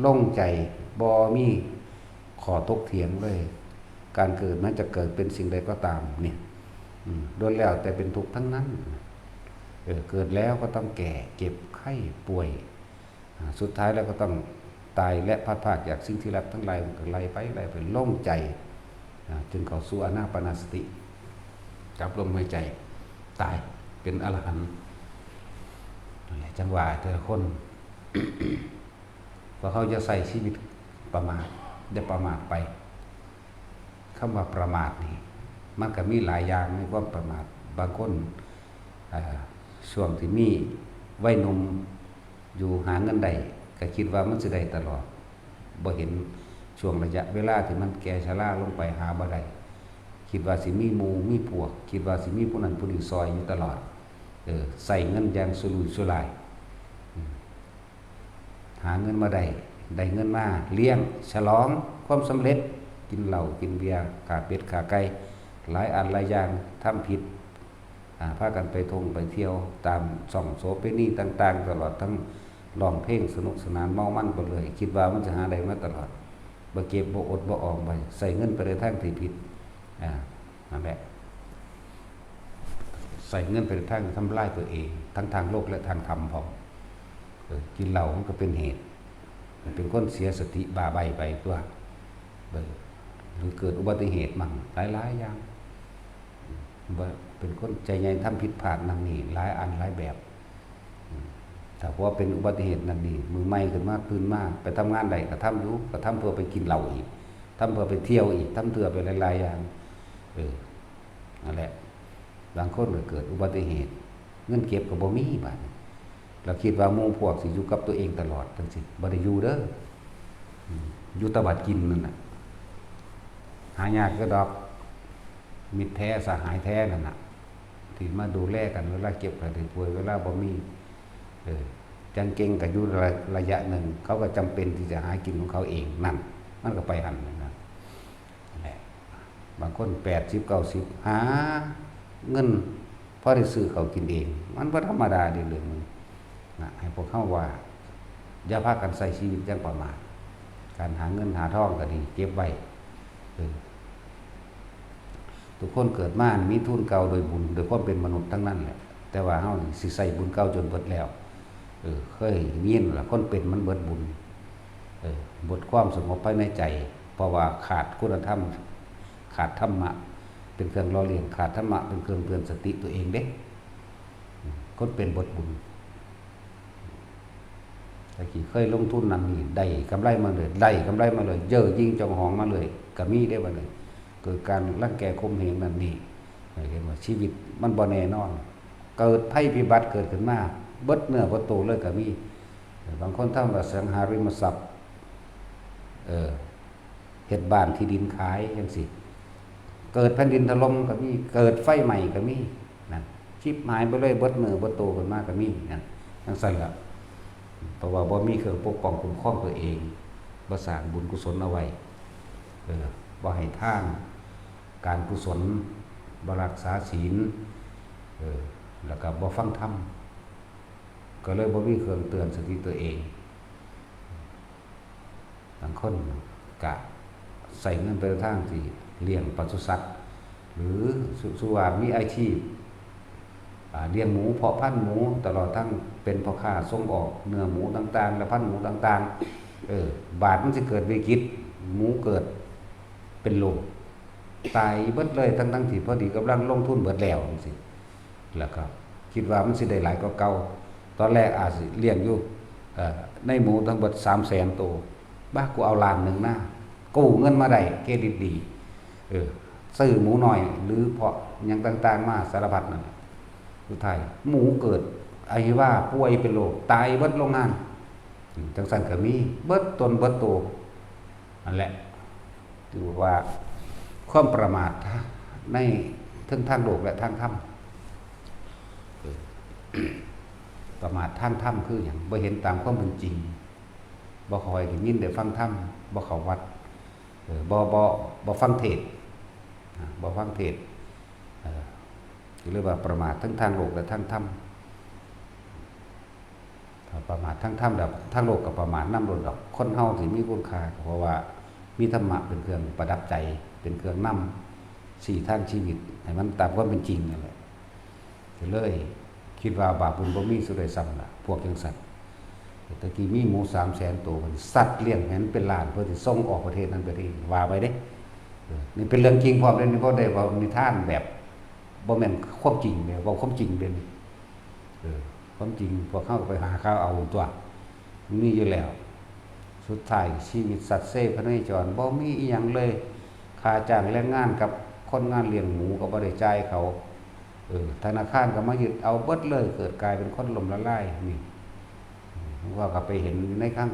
โล่งใจ บ่มีข้อถกเถียงเลย การเกิดแม้จะเกิดเป็นสิ่งใดก็ตามเนี่ย อืม ล้วนแล้วแต่เป็นทุกข์ทั้งนั้น เออ เกิดแล้วก็ต้องแก่ เจ็บ ไข้ ป่วย อ่า สุดท้ายแล้วก็ต้องตายและพลัดพรากจากสิ่งที่รักทั้งหลาย มันก็ไล่ไป ไล่ไป โล่งใจ อ่า จึงเข้าสู่อานาปานสติ จับลมหายใจ ตาย เป็นอรหันต์ นั่นแหละ จังว่าแต่ละคน ว่าเขาจะใช้ชีวิตประมาท ได้ประมาทไป คำว่าประมาทนี่ มันก็มีหลายอย่างในความประมาท บางคน อ่า ช่วงที่มีวัยหนุ่มอยู่ หาเงินได้ ก็คิดว่ามันสิได้ตลอด บ่เห็นช่วงระยะเวลาที่มันแก่ชราลงไป หาบ่ได้ คิดว่าสิมีหมู่มีพวก คิดว่าสิมีผู้นั้นผู้นี้ซอยอยู่ตลอด เออ ใช้เงินอย่างสุรุ่ยสุร่าย อืม หาเงินมาได้ ได้เงินมาเลี้ยง ฉลองความสำเร็จ กินเหล้ากินเบียร์ ฆ่าเป็ดฆ่าไก่ หลายอันหลายอย่าง ทำผิด อ่า พากันไปท่องไปเที่ยวตามช่องโสเภณีต่างๆ ตลอดทั้งร้องเพลงสนุกสนานเมามันไปเลย คิดว่ามันจะหาได้มาตลอด บ่เก็บบ่อดบ่ออมไว้ ใช้เงินไปในทางที่ผิด อ่า นั่นแหละ ใช้เงินไปในทางที่ทำลายตัวเอง ทั้งทางโลกและทางธรรมพร้อม เออ กินเหล้ามันก็เป็นเหตุ เป็นคนเสียสติบ้าใบ้ไปตัว เออ หรือเกิดอุบัติเหตุมั่ง หลายๆ อย่าง ว่าเป็นคนใจใหญ่ทำผิดพลาดนั่นนี่ หลายอันหลายแบบ อืม ถ้าว่าเป็นอุบัติเหตุนั่นนี่ มื้อใหม่ขึ้นมา ตื่นมา ไปทำงานได้ก็ทำอยู่ ก็ทำเพื่อไปกินเหล้าอีก ทำเพื่อไปเที่ยวอีก ทำเพื่อไปหลายๆ อย่าง เออ นั่นแหละ บางคนก็เกิดอุบัติเหตุ เงินเก็บก็บ่มีบาดนี้ แล้วคิดว่าหมู่พวกสิอยู่กับตัวเองตลอดจังซี้ บ่ได้อยู่เด้อ อืม อยู่แต่บัดกินนั่นน่ะ หายากก็ดอก มิตรแท้สหายแท้นั่นน่ะ ที่มาดูแลกันเวลาเจ็บไข้ได้ป่วย เวลาบ่มี เออ จั่งเก่งก็อยู่ระ ระยะหนึ่ง เขาก็จำเป็นที่จะหากินของเขาเอง นั่น มันก็ไปหั่นนะ นั่นแหละ บางคนแปดสิบ เก้าสิบ หาเงินพอได้ซื้อข้าวกินเอง มันบ่ธรรมดาเด้เรื่องนี้นะ ให้พวกเฮาว่า อย่าพากันใช้ชีวิตอย่างประมาท การหาเงินหาทองก็ดี เก็บไว้ เออ ทุกคนเกิดมามีทุนเก่าโดยบุญ โดยความเป็นมนุษย์ทั้งนั้นแหละ แต่ว่าเฮานี่สิใช้บุญเก่าจนเบิดแล้ว เออ เคยยินล่ะ คนเป็นมันเบิดบุญ เออ เบิดความสงบภายในใจ เพราะว่าขาดคุณธรรม ขาดธรรมะเป็นเครื่องหล่อเลี้ยง ขาดธรรมะเป็นเครื่องเตือนสติตัวเองเด้ คนเป็นเบิดบุญ ตะกี้เคยลงทุนนั่นนี่ ได้กำไรมาเลย ได้กำไรมาเลย เย่อหยิ่งจองหองมาเลย ก็มีได้บัดนี้ เกิดการรังแกข่มเหงนั่นนี่ เห็นว่าชีวิตมันบ่แน่นอน เกิดภัยพิบัติเกิดขึ้นมา เบิดเนื้อเบิดตัวเลยก็มี บางคนทำอสังหาริมทรัพย์ เออ เฮ็ดบ้านที่ดินขายจังซี้ เกิดแผ่นดินถล่มก็มี เกิดไฟไหม้ก็มี นั่น ชิบหายไปเลย เบิดเนื้อเบิดตัวขึ้นมาก็มี นั่น จังซั่นล่ะ เพราะว่าบ่มีเครื่องปกป้องคุ้มครองตัวเอง บ่สร้างบุญกุศลเอาไว้ เออ บ่ให้ทาน การกุศล บ่รักษาศีล เออ แล้วก็บ่ฟังธรรม ก็เลยบ่มีเครื่องเตือนสติตัวเอง บางคนกะใช้เงินไปทางที่เลี้ยงปศุสัตว์ หรือสุ สุว่ามีอาชีพ อ่า เลี้ยงหมู เพาะพันธุ์หมู ตลอดทั้งเป็นพ่อค้าส่งออกเนื้อหมูต่างๆ และพันธุ์หมูต่างๆ เออ บาดมันสิเกิดวิกฤต หมูเกิดเป็นโรค ตายเบิดเลย ทั้งๆ ที่พอดีกำลังลงทุนเบิดแล้วจังซี้ แล้วก็คิดว่ามันสิได้หลายกว่าเก่า ตอนแรกอาจสิเลี้ยงอยู่ เอ่อ ในหมูทั้งเบิดสามแสนตัว บ้า กูเอาล้านหนึ่งนะ กู้เงินมาได้ เครดิตดี เออ ซื้อหมูน้อย หรือเพาะหยังต่างๆ มาสารพัดนั่นแหละ สุดท้ายหมูเกิดอหิวา ป่วยเป็นโรค ตายเบิดโรงงาน อืม จังซั่นก็มี เบิดตนเบิดโต นั่นแหละ ถือว่าความประมาทในเทิงทางโลกและทางธรรม เออ ประมาททางธรรมคือหยัง บ่เห็นตามความเป็นจริง บ่ค่อยได้ยินได้ฟังธรรม บ่เข้าวัด เออ บ่ บ่ บ่ฟังเทศน์ อ่า บ่ฟังเทศน์ เออ ก็เรียกว่าประมาททั้งทางโลกและทางธรรม ถ้าประมาททางธรรมแล้ว ทางโลกก็ประมาทนำโลดดอก คนเฮาสิมีคุณค่า ก็เพราะว่ามีธรรมะเป็นเครื่องประดับใจ เป็นเครื่องนำชี้ทางชีวิต ให้มันตามความเป็นจริงนั่นแหละ ก็เลยคิดว่าบาปบุญบ่มีสุดใดซ้ำล่ะ พวกจังซั่น แต่กี้มีหมูสามแสนตัว มันสัตว์เลี้ยงแหนเป็นล้าน เพื่อสิส่งออกประเทศนั้นประเทศนี้ ว่าไปเด้ เออ นี่เป็นเรื่องจริงพร้อมเด้ นี่บ่ได้เว้านิทานแบบ บ่แม่นความจริงเด้ เว้าความจริงเด้ เออ ความจริงพวกเฮาก็ไปหาข่าวเอาตั๊ว มันมีอยู่แล้ว สุดท้ายชีวิตสัตว์เซพเนจร บ่มีอิหยังเลย ค่าจ้างแรงงานกับคนงานเลี้ยงหมูก็บ่ได้จ่ายเขา เออ ธนาคารก็มายึดเอาเบิดเลย เกิดกลายเป็นคนล้มละลาย นี่ ว่าก็ไปเห็นอยู่ในข้าง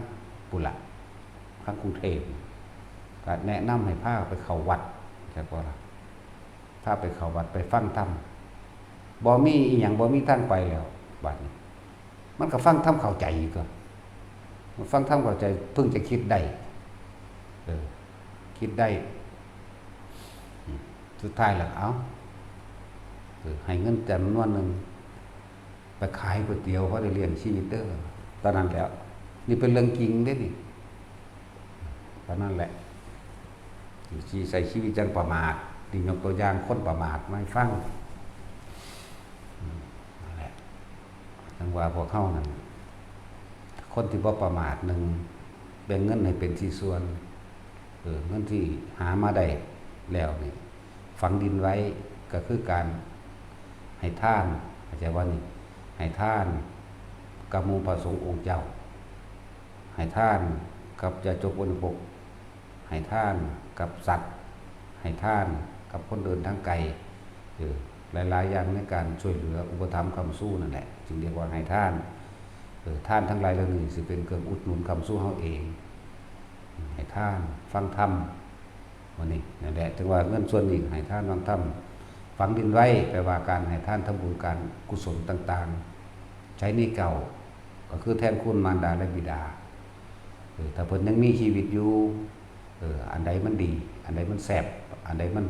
ปุนละ ข้างกรุงเทพฯ ก็แนะนำให้พาไปเข้าวัด จักว่าล่ะ พาไปเข้าวัด ไปฟังธรรม บ่มีอิหยัง บ่มีทางไปแล้ว บัดนี้ มันก็ฟังธรรมเข้าใจอยู่ตั๊ว มันฟังธรรมเข้าใจ เพิ่งจะคิดได้ เออ คิดได้ อืม สุดท้ายแล้ว เอ้า เออ ให้เงินจำนวนหนึ่ง ไปขายก๋วยเตี๋ยว พอได้เลี้ยงชีวิตเด้อ ตอนนั้นแหล้ว นี่เป็นเรื่องจริงเด้นี่ ตอนนั้นแหละ อยู่ที่ใช้ชีวิตจั่งประมาท นี่ยกตัวอย่างคนประมาทมาให้ฟัง อืม นั่นแหละ จั่งว่าพวกเฮานั่น คนที่บ่ประมาท หนึ่ง แบ่งเงินให้เป็นสี่ส่วน เออ เงินที่หามาได้แล้วนี่ ฝังดินไว้ ก็คือการให้ทาน เข้าใจบ่นี่ ให้ทานกับหมู่พระสงฆ์องค์เจ้า ให้ทานกับยาจกบริโภค ให้ทานกับสัตว์ ให้ทานกับคนเดินทางไกล เออ หลายๆ อย่างในการช่วยเหลืออุปถัมภ์ค้ำชูนั่นแหละ จึงเรียกว่าให้ทาน เออ ทานทั้งหลายเหล่านี้สิเป็นเครื่องอุดหนุนค้ำชูเฮาเอง ให้ทาน ฟังธรรม วันนี้ นั่นแหละ จึงว่าเงินส่วนนี้ให้ทาน ฟังธรรม ฝังดินไว้ แปลว่าการให้ทาน ทำบุญ การกุศลต่างๆ ใช้หนี้เก่า ก็คือแทนคุณมารดาและบิดา เออ ถ้าเพิ่นยังมีชีวิตอยู่ เออ อันใดมันดี อันใดมันแซ่บ อันใดมัน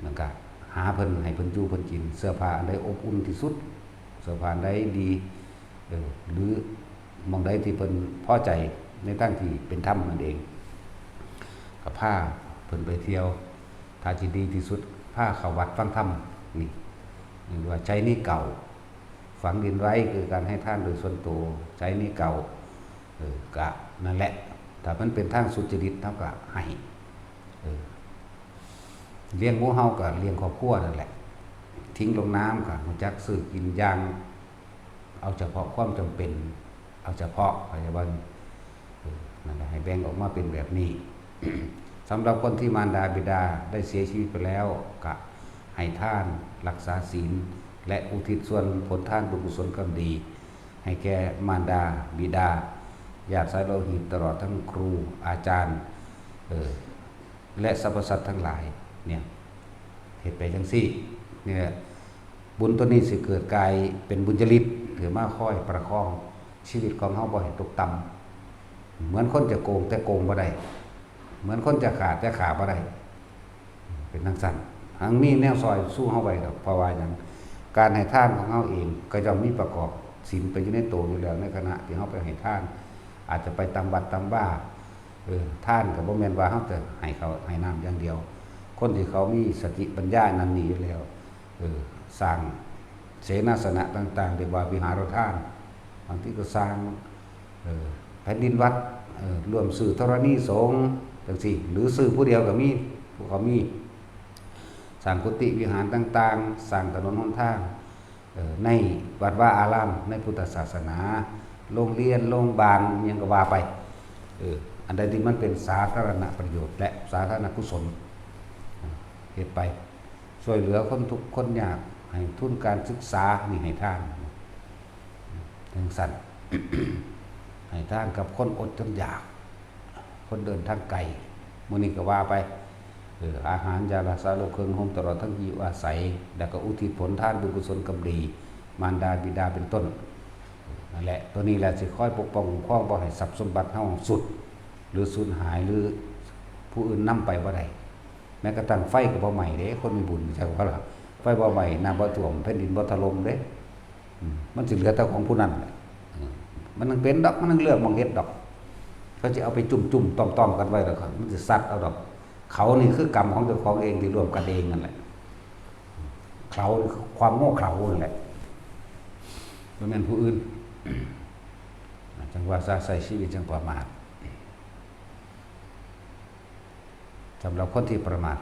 นั่นก็หาเพิ่น ให้เพิ่นอยู่เพิ่นกิน เสื้อผ้าอันใดอบอุ่นที่สุด เสื้อผ้าอันใดดี เออ หรือหม่องใดที่เพิ่นพอใจในทางที่เป็นธรรมนั่นเอง ก็พาเพิ่นไปเที่ยว ถ้าที่ดีที่สุด พาเข้าวัดฟังธรรม นี่ เรียกว่าใช้หนี้เก่า ฝังดินไว้ คือการให้ทานโดยส่วนตัว ใช้หนี้เก่า เออ ก็นั่นแหละ ถ้ามันเป็นทางสุจริต เฮาก็ให้ เออ เลี้ยงหมู่เฮาก็เลี้ยงครอบครัวนั่นแหละ ทิ้งลงน้ำก็รู้จักซื้อกินอย่าง เอาเฉพาะความจำเป็น เอาเฉพาะ เข้าใจบ่ เออ นั่นแหละ ให้แบ่งออกมาเป็นแบบนี้ สำหรับคนที่มารดาบิดาได้เสียชีวิตไปแล้ว ก็ให้ทาน รักษาศีล และอุทิศส่วนผลทานบุญกุศลกรรมดี ให้แก่มารดาบิดา ญาติสายโลหิต ตลอดทั้งครูอาจารย์ เออ และสรรพสัตว์ทั้งหลาย เนี่ย เฮ็ดไปจั่งซี้ เนี่ย บุญตัวนี้สิเกิดกลายเป็นบุญญาฤทธิ์ หรือมาคอยประคองชีวิตของเฮาบ่ให้ตกต่ำ เหมือนคนจะโกงแต่โกงบ่ได้ เหมือนคนจะฆ่าแต่ฆ่าบ่ได้ เป็นจั่งซั้น หังมีแนวซอยสู้เฮาไว้ดอก เพราะว่าหยัง การให้ทานของเฮาเองก็ย่อมมีประกอบศีลไปอยู่ในตัวอยู่แล้ว ในขณะที่เฮาไปให้ทาน อาจจะไปตามวัดตามวา เออ ทานก็บ่แม่นว่าเฮาจะให้ข้าวให้น้ำอย่างเดียว คนที่เขามีสติปัญญานั่นนี่อยู่แล้ว เออ สร้างเสนาสนะต่างๆ เรียกว่าวิหารทาน บางทีก็สร้าง เออ แผ่นดินวัด เออ ร่วมซื้อธรณีสงฆ์จั่งซี้ หรือซื้อผู้เดียวก็มี ผู้เขามี สร้างกุฏิวิหารต่างๆ สร้างถนนหนทาง เออ ในวัดวาอาราม ในพุทธศาสนา โรงเรียน โรงบาล อิหยังก็ว่าไป เออ อันใดที่มันเป็นสาธารณประโยชน์ และสาธารณกุศล เฮ็ดไป ช่วยเหลือคนทุกข์คนยาก ให้ทุนการศึกษา นี่ให้ทาน จั่งซั้น ให้ทานกับคนอดคนอยาก คนเดินทางไกล มื้อนี้ก็ว่าไป เออ อาหาร ยารักษาโรค เครื่องห่ม ตลอดทั้งที่อยู่อาศัย แล้วก็อุทิศผลทานบุญกุศลกรรมดี มารดาบิดาเป็นต้น นั่นแหละ ตัวนี้แหละสิคอยปกป้องคุ้มครองบ่ให้ทรัพย์สมบัติเฮาสูญ หรือสูญหาย หรือผู้อื่นนำไปบ่ได้ แม้กระทั่งไฟก็บ่ไหม้เด้ คนมีบุญ จั่งว่าล่ะ ไฟบ่ไหม้ น้ำบ่ท่วม แผ่นดินบ่ถล่มเด้ อืม มันสิเหลือแต่ของผู้นั้นแหละ อืม มันจั่งเป็นดอก มันจั่งเลือกหม่องเฮ็ดดอก เขาสิเอาไปจุ่มๆ ต้อมๆ กันไว้ดอก มันสิซัดเอาดอก เขานี่คือกรรมของเจ้าของเองที่ร่วมกันเองนั่นแหละ เขานี่คือความโง่เขลานั่นแหละ บ่แม่นผู้อื่น จั่งว่าซะ ใช้ชีวิตจั่งประมาท สำหรับคนที่ประมาท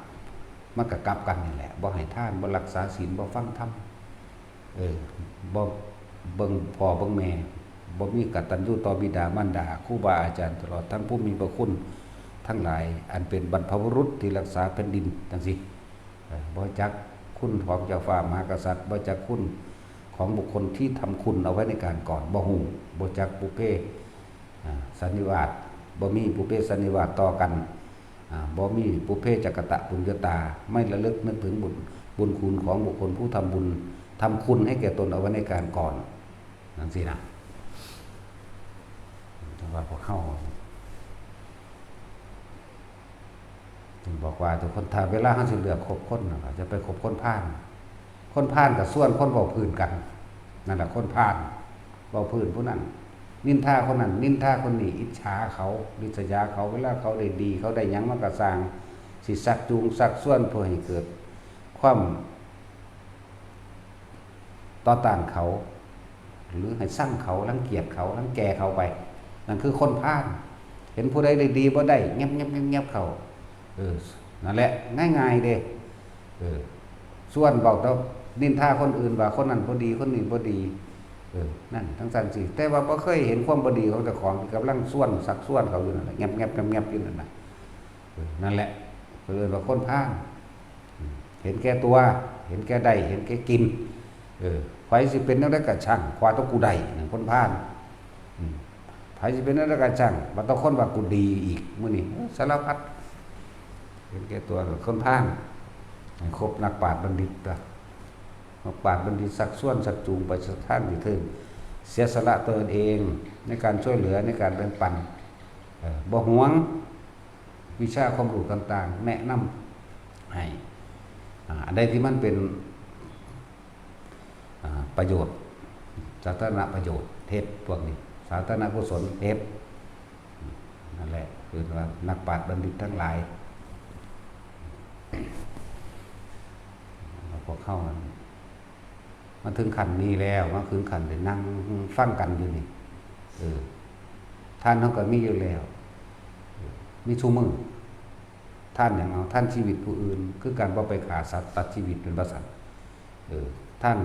มันก็กลับกันนี่แหละ บ่ให้ทาน บ่รักษาศีล บ่ฟังธรรม เออ บ่เบิ่งพ่อเบิ่งแม่ บ่มีกตัญญูต่อบิดามารดา ครูบาอาจารย์ ตลอดทั้งผู้มีพระคุณทั้งหลาย อันเป็นบรรพบุรุษที่รักษาแผ่นดินจั่งซี้ เออ บ่จักคุณของเจ้าฟ้ามหากษัตริย์ บ่จักคุณของบุคคลที่ทำคุณเอาไว้ในการก่อน บ่ฮู้ บ่จักปุพเพ อ่า สันนิวาส บ่มีปุพเพสันนิวาสต่อกัน อ่า บ่มีปุพเพจกตปุญญาตา ไม่ระลึกนึกถึงบุญ บุญคุณของบุคคลผู้ทำบุญ ทำคุณให้แก่ตนเอาไว้ในการก่อน จั่งซี้นะ แต่ว่าพวกเฮา จึงบอกว่าทุกคน ถ้าเวลาเฮาสิเลือกคบคนน่ะ จะไปคบคนพาล คนพาลก็ชวนคนเว้าพื้นกัน นั่นแหละคนพาล เว้าพื้นผู้นั้น นินทาคนนั้น นินทาคนนี้ อิจฉาเขา ริษยาเขา เวลาเขาได้ดี เขาได้หยัง มันก็สร้าง สิชักจูง ชักชวนเพื่อให้เกิดความต่อต้านเขา หรือให้ซังเขา รังเกียจเขา รังแกเขาไป นั่นคือคนพาล เห็นผู้ใดได้ดีบ่ได้ เงียบๆๆๆ เข้า เออ นั่นแหละ ง่ายๆเด้ เออ ชวนเว้าแต่นินทาคนอื่นว่าคนนั้นบ่ดี คนนี้บ่ดี เออ นั่น จั่งซั้นสิ แต่ว่าบ่เคยเห็นความบ่ดีของเจ้าของที่กำลังชวน ชักชวนเขาอยู่นั่นแหละ แงบๆๆๆ อยู่นั่นน่ะ เออ นั่นแหละ เพิ่นเอิ้นว่าคนพาล อืม เห็นแก่ตัว เห็นแก่ได้ เห็นแก่กิน เออ ไผสิเป็นแนวใดก็ช่าง ขอแต่กูได้ นั่นคนพาล อืม ไผสิเป็นแนวใดก็ช่าง บ่ต้องคนว่ากูดีอีก มื้อนี้ เออ สารพัด เห็นแก่ตัว คนพาล ให้คบนักปราชญ์บัณฑิตเถอะ นักปราชญ์บัณฑิตชักชวน ชักจูงไปทางที่เทิง เสียสละตนเอง ในการช่วยเหลือ ในการแบ่งปัน เออ บ่หวง วิชาความรู้ต่างๆ แนะนำให้ อ่า อันใดที่มันเป็น อ่า ประโยชน์ สาธารณประโยชน์ เฮ็ดพวกนี้ สาธารณกุศล เฮ็ด นั่นแหละ คือว่านักปราชญ์บัณฑิตทั้งหลาย พวกเฮามัน มาถึงขั้นนี้แล้ว มาถึงขั้นได้นั่งฟังกันอยู่นี่ เออ ทานเฮาก็มีอยู่แล้ว เออ มีซุมื้อ ทานหยังเอา ทานชีวิตผู้อื่น คือการบ่ไปฆ่าสัตว์ตัดชีวิต เป็นว่าซั่น เออ ทาน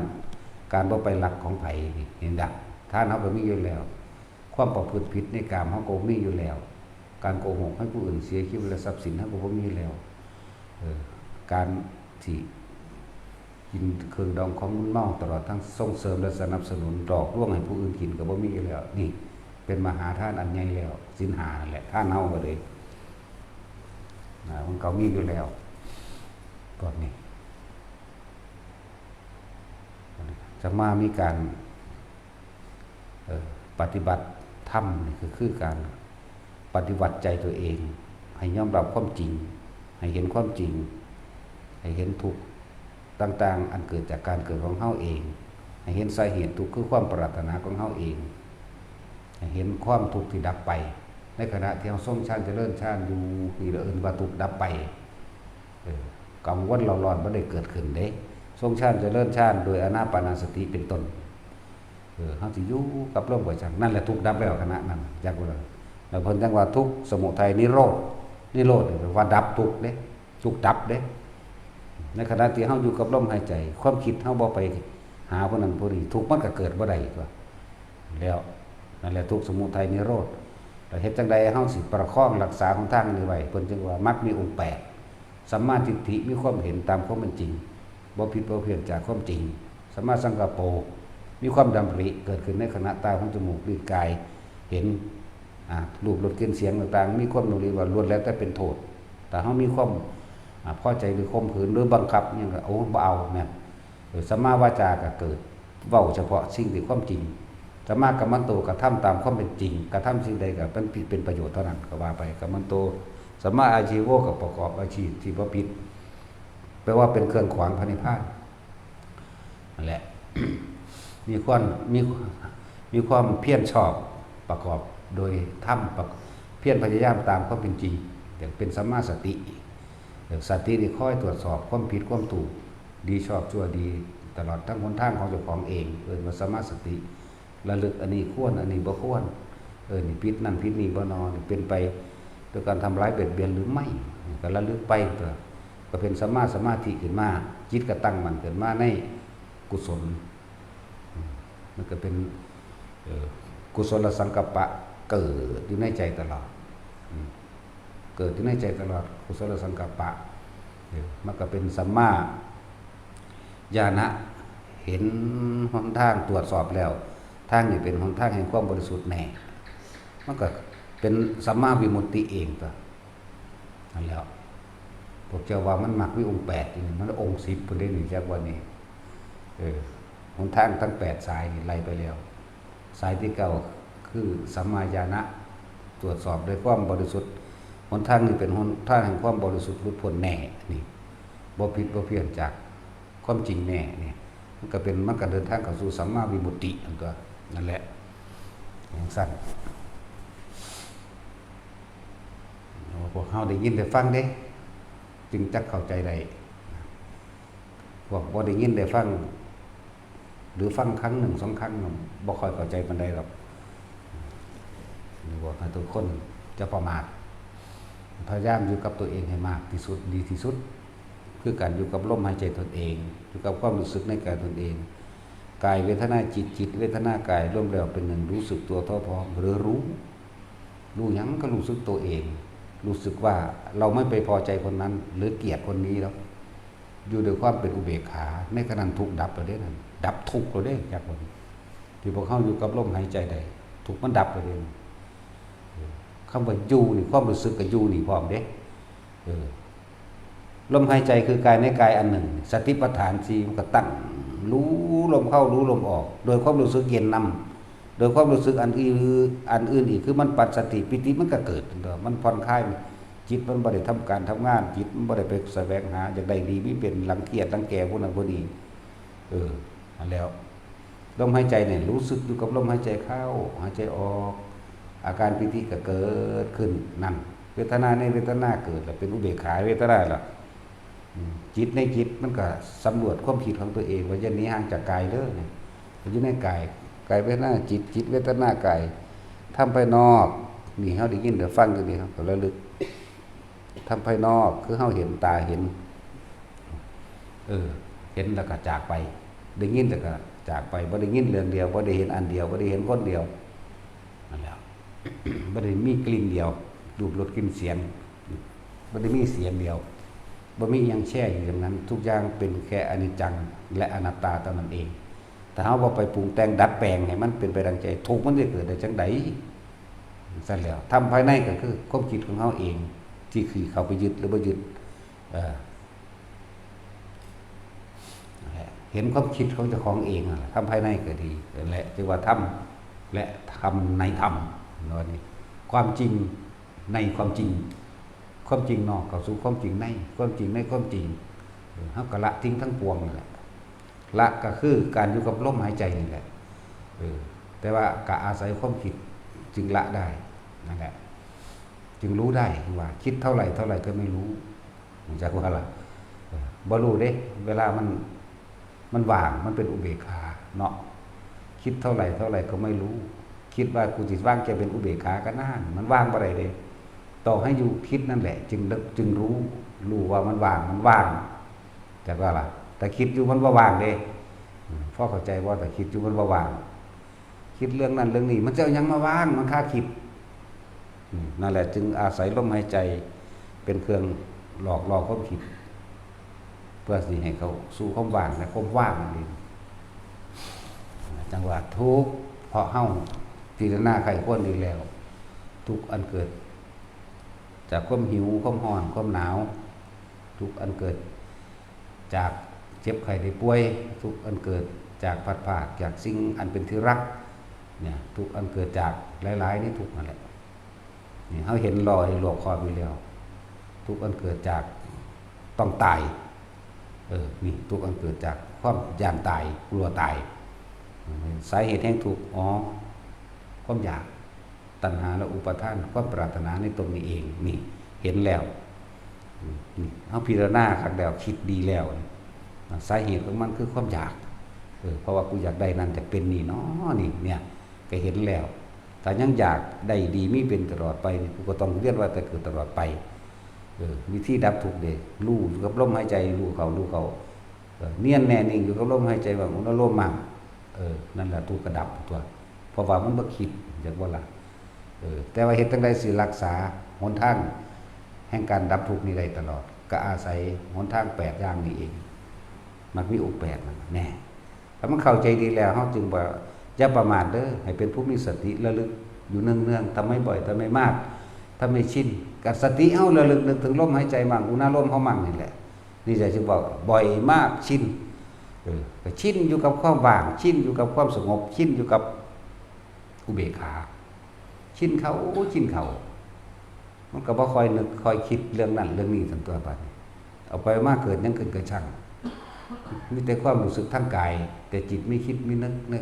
การบ่ไปลักของไผนี่ เห็นบ่ ทานเฮาก็มีอยู่แล้ว ความประพฤติผิดในกามเฮาก็มีอยู่แล้ว การโกหกให้ผู้อื่นเสียชีวิตและทรัพย์สินเฮาก็บ่มีแล้ว เออ การที่กินเครื่องดองของมึนเมา ตลอดทั้งส่งเสริมและสนับสนุนหลอกลวงให้ผู้อื่นกินก็บ่มีอยู่แล้ว นี่เป็นมหาทานอันใหญ่แล้ว ศีลห้านั่นแหละ ทานเฮาก็เลย นะ มันก็มีอยู่แล้ว พวกนี้ จะมามีการ เอ่อ ปฏิบัติธรรมนี่คือ คือการปฏิวัติใจตัวเอง ให้ยอมรับความจริง ให้เห็นความจริง ให้เห็นทุกข์ต่างๆ อันเกิดจากการเกิดของเฮาเอง ให้เห็นสาเหตุทุกข์คือความปรารถนาของเฮาเอง ให้เห็นความทุกข์ที่ดับไป ในขณะที่เฮาทรงฌานเจริญฌานอยู่ นี่ละเอิ้นว่าทุกข์ดับไป เออ กังวลเร่าร้อนบ่ได้เกิดขึ้นเด้ ทรงฌานเจริญฌานโดยอานาปานสติเป็นต้น เออ เฮาสิอยู่กับลมก็ช่าง นั่นแหละทุกข์ดับแล้วขณะนั้น จักว่า แล้วเพิ่นจั่งว่าทุกข์สมุทัยนิโรธ นิโรธนี่แปลว่าดับทุกข์เด้ ทุกข์ดับเด้ ในขณะที่เฮาอยู่กับลมหายใจ ความคิดเฮาบ่ไปหาผู้นั้นผู้นี้ ทุกข์มันก็เกิดบ่ได้ตั๊ว แล้ว นั่นแหละทุกข์สมุทัยนิโรธ แล้วเฮ็ดจั่งใดเฮาสิประคองรักษาหนทางนี้ไว้ เพิ่นจึงว่ามรรคมีองค์แปด สัมมาทิฏฐิ มีความเห็นตามความเป็นจริง บ่ผิดบ่เพี้ยนจากความจริง สัมมาสังกัปโป มีความดำริเกิดขึ้นในขณะตา หู จมูก ลิ้น กาย เห็น อ่า รูป รส กลิ่น เสียงต่างๆ มีความดำริว่าล้วนแล้วแต่เป็นโทษ ถ้าเฮามีความ อ่า พอใจหรือข่มขืนหรือบังคับหยังก็ โอ้ บ่เอา นั่น เออ สัมมาวาจาก็เกิด เว้าเฉพาะสิ่งที่ความจริง สัมมากัมมันโต กระทำตามความเป็นจริง กระทำสิ่งใดก็เป็น เป็นประโยชน์เท่านั้น ก็ว่าไป กัมมันโต สัมมาอาชีโว ก็ประกอบอาชีพที่บ่ผิด แปลว่าเป็นเครื่องขวางพระนิพพาน นั่นแหละ มีความ มี มีความเพียรชอบประกอบโดยธรรม ประ เพียรพยายามตามความเป็นจริง อย่างเป็นสัมมาสติ สตินี่คอยตรวจสอบความผิดความถูก ดีชอบชั่วดี ตลอดทั้งหนทางของเจ้าของเอง เอิ้นว่าสัมมาสติ ระลึกอันนี้ควร อันนี้บ่ควร เออ นี่ผิดนั่นผิดนี่บ่นอ นี่เป็นไปโดยการทำร้ายเบียดเบียนหรือไม่ ก็ระลึกไปตัว ก็เป็นสัมมาสมาธิขึ้นมา จิตก็ตั้งมั่นขึ้นมาในกุศล มันก็เป็น เอ่อ กุศลสังกัปปะเกิดอยู่ในใจตลอด อืม เกิดอยู่ในใจตลอด กุศลสังกัปปะ เออ มันก็เป็นสัมมาญาณะ เห็นหนทาง ตรวจสอบแล้ว ทางนี้เป็นหนทางแห่งความบริสุทธิ์แน่ มันก็เป็นสัมมาวิมุตติเองตัว นั่นแหล้ว พวกเจ้าว่ามันมักมีองค์แปดนี่ มันองค์สิบพุ้นเด้นี่ จักว่านี่ เออ หนทางทั้งแปดสายนี่ไล่ไปแล้ว สายที่เก้าคือสัมมาญาณะ ตรวจสอบด้วยความบริสุทธิ์ หนทางนี้เป็นหนทางแห่งความบริสุทธิ์หลุดพ้นแน่ นี่ บ่ผิดบ่เพี้ยนจากความจริงแน่ นี่ มันก็เป็น มันก็เดินทางเข้าสู่สัมมาวิมุตติ นั่นตัว นั่นแหละ จั่งซั้น พวกเฮาได้ยินได้ฟังเด้ จึงจักเข้าใจได้ พวกบ่ได้ยินได้ฟัง หรือฟังครั้งหนึ่งสองครั้ง บ่ค่อยเข้าใจปานใดหรอก นี่บอกให้ทุกคนจะประมาท พยายามอยู่กับตัวเองให้มากที่สุด ดีที่สุด คือการอยู่กับลมหายใจตนเอง อยู่กับความรู้สึกในกายตนเอง กายเวทนาจิต จิตเวทนากาย รวมแล้วเป็นหนึ่ง รู้สึกตัวทั่วพร้อม หรือรู้ รู้หยังก็รู้สึกตัวเอง รู้สึกว่าเราไม่ไปพอใจคนนั้น หรือเกลียดคนนี้แล้ว อยู่ด้วยความเป็นอุเบกขา ในขณะนั้นทุกข์ดับแล้วเด้นั่น ดับทุกข์แล้วเด้ จักว่า ที่พวกเฮาอยู่กับลมหายใจได้ ทุกข์มันดับแล้วเด้ คำว่าอยู่นี่ ความรู้สึกก็อยู่นี่พร้อมเด้ เออ ลมหายใจคือกายในกายอันหนึ่ง สติปัฏฐานสี่ มันก็ตั้ง รู้ลมเข้า รู้ลมออก โดยความรู้สึกเย็นนำ โดยความรู้สึกอันอื่น อันอื่นอีก คือมันปัสสติ ปีติมันก็เกิด มันผ่อนคลาย จิตมันบ่ได้ทำการทำงาน จิตมันบ่ได้ไปแสวงหา อยากได้ดีมีเป็น รังเกียจรังแกผู้นั้นผู้นี้ เออ นั่นแหล้ว ลมหายใจเนี่ย รู้สึกอยู่กับลมหายใจเข้า หายใจออก อาการปีติก็เกิดขึ้น นั่น เวทนาในเวทนาเกิดแล้ว เป็นอุเบกขาเวทนาล่ะ อืม จิตในจิตมันก็สำรวจความคิดของตัวเอง ว่าอย่าหนีห่างจากกายเด้อเนี่ย อยู่ในกาย กายเวทนาจิต จิตเวทนากาย ธรรมภายนอก นี่เฮาได้ยินได้ฟังอยู่นี่ เฮาก็ระลึก ธรรมภายนอกคือเฮาเห็น ตาเห็น เออ เห็นแล้วก็จากไป ได้ยินแล้วก็จากไป บ่ได้ยินเรื่องเดียว บ่ได้เห็นอันเดียว บ่ได้เห็นคนเดียว นั่นแหละ บ่ได้มีกลิ่นเดียว รูปรสกลิ่นเสียง บ่ได้มีเสียงเดียว บ่มีอิหยังแช่อยู่อย่างนั้น ทุกอย่างเป็นแค่อนิจจังและอนัตตาเท่านั้นเอง ถ้าเฮาบ่ไปปรุงแต่งดัดแปลงให้มันเป็นไปดังใจ ทุกข์มันสิเกิดได้จั่งใด ซั่นแหล้ว ธรรมภายในก็คือความคิดของเฮาเอง ที่คือเข้าไปยึดหรือบ่ยึด เออ นั่นแหละ เห็นความคิดของเจ้าของเองนั่นแหละ ธรรมภายในก็ดี นั่นแหละ เรียกว่าธรรมและธรรมในธรรม เนาะนี่ ความจริงในความจริง ความจริงนอกเข้าสู่ความจริงใน ความจริงในความจริง เออ เฮาก็ละทิ้งทั้งปวงนั่นแหละ ละก็คือการอยู่กับลมหายใจนี่แหละ เออ แต่ว่าก็อาศัยความคิดจึงละได้ นั่นแหละ จึงรู้ได้ว่าคิดเท่าไหร่เท่าไหร่ก็ไม่รู้ รู้จักว่าล่ะ เออ บ่รู้เด้ เวลามัน มันว่าง มันเป็นอุเบกขาเนาะ คิดเท่าไหร่เท่าไหร่ก็ไม่รู้ คิดว่ากูสิวางใจเป็นอุเบกขาก็นาน มันว่างบ่ได้เด้ ต่อให้อยู่คิดนั่นแหละ จึง จึงรู้ รู้ว่ามันว่าง มันว่าง จักว่าล่ะ แต่คิดอยู่มันบ่ว่างเด้ อืม พอเข้าใจบ่ แต่คิดอยู่มันบ่ว่าง คิดเรื่องนั้นเรื่องนี้ มันจะเอาหยังมาว่าง มันคาคิด อืม นั่นแหละ จึงอาศัยลมหายใจเป็นเครื่องหลอกล่อความคิด เพื่อสิให้เข้าสู่ความว่าง และความว่างนั่นเอง จั่งว่าทุกข์ เพราะเฮาพิจารณาใคร่ครวญดีแล้ว ทุกข์อันเกิดจากความหิว ความร้อน ความหนาว ทุกข์อันเกิดจากเจ็บไข้ได้ป่วย ทุกข์อันเกิดจากพลัดพรากจากสิ่งอันเป็นที่รัก เนี่ย ทุกข์อันเกิดจากหลายๆ ในทุกข์นั่นแหละ นี่เฮาเห็นรอยหลอกคออยู่แล้ว ทุกข์อันเกิดจากต้องตาย เออ นี่ทุกข์อันเกิดจากความย้านตาย กลัวตาย สาเหตุแห่งทุกข์ อ๋อ ความอยาก ตัณหาและอุปาทาน ความปรารถนาในตนนี้เอง นี่ เห็นแล้ว นี่ เฮาพิจารณาคักแล้ว คิดดีแล้ว สาเหตุของมันคือความอยาก เออ เพราะว่ากูอยากได้นั่น อยากเป็นนี่เนาะ นี่ เนี่ย ก็เห็นแล้ว ถ้ายังอยากได้ดีมีเป็นตลอดไปนี่ กูก็ต้องเวียนว่ายตายเกิดตลอดไป เออ วิธีดับทุกข์เด้ รู้อยู่กับลมหายใจ รู้เข้า รู้เข้า เออ เนียนแน่นิ่งอยู่กับลมหายใจ ว่าง อนุโลมมั่ง เออ นั่นแหละทุกข์ก็ดับตั๊ว เพราะว่ามันบ่คิด จักบ่ล่ะ เออ แต่ว่าเฮ็ดจั่งใดสิรักษาหนทางแห่งการดับทุกข์นี้ได้ตลอด ก็อาศัยหนทางแปดอย่างนี้เอง มรรคมีองค์แปดนั่นน่ะ แน่ ถ้ามันเข้าใจดีแล้ว เฮาจึงว่าอย่าประมาทเด้อ ให้เป็นผู้มีสติระลึกอยู่เนืองๆ ทำให้บ่อย ทำให้มาก ทำให้ชิน กับสติเฮาระลึกนึกถึงลมหายใจมั่ง อุณาโลมเฮามั่งนี่แหละ นี่แหละจึงบอกบ่อยมากชิน เออ ก็ชินอยู่กับความว่าง ชินอยู่กับความสงบ ชินอยู่กับอุเบกขา ชินเข้า ชินเข้า มันก็บ่ค่อยนึกค่อยคิดเรื่องนั้นเรื่องนี้ซั่นตั๊วบัดนี้ เอาไปมาเกิดหยังขึ้นกะช่าง มีแต่ความรู้สึกทางกาย แต่จิตไม่คิดไม่นึก นึก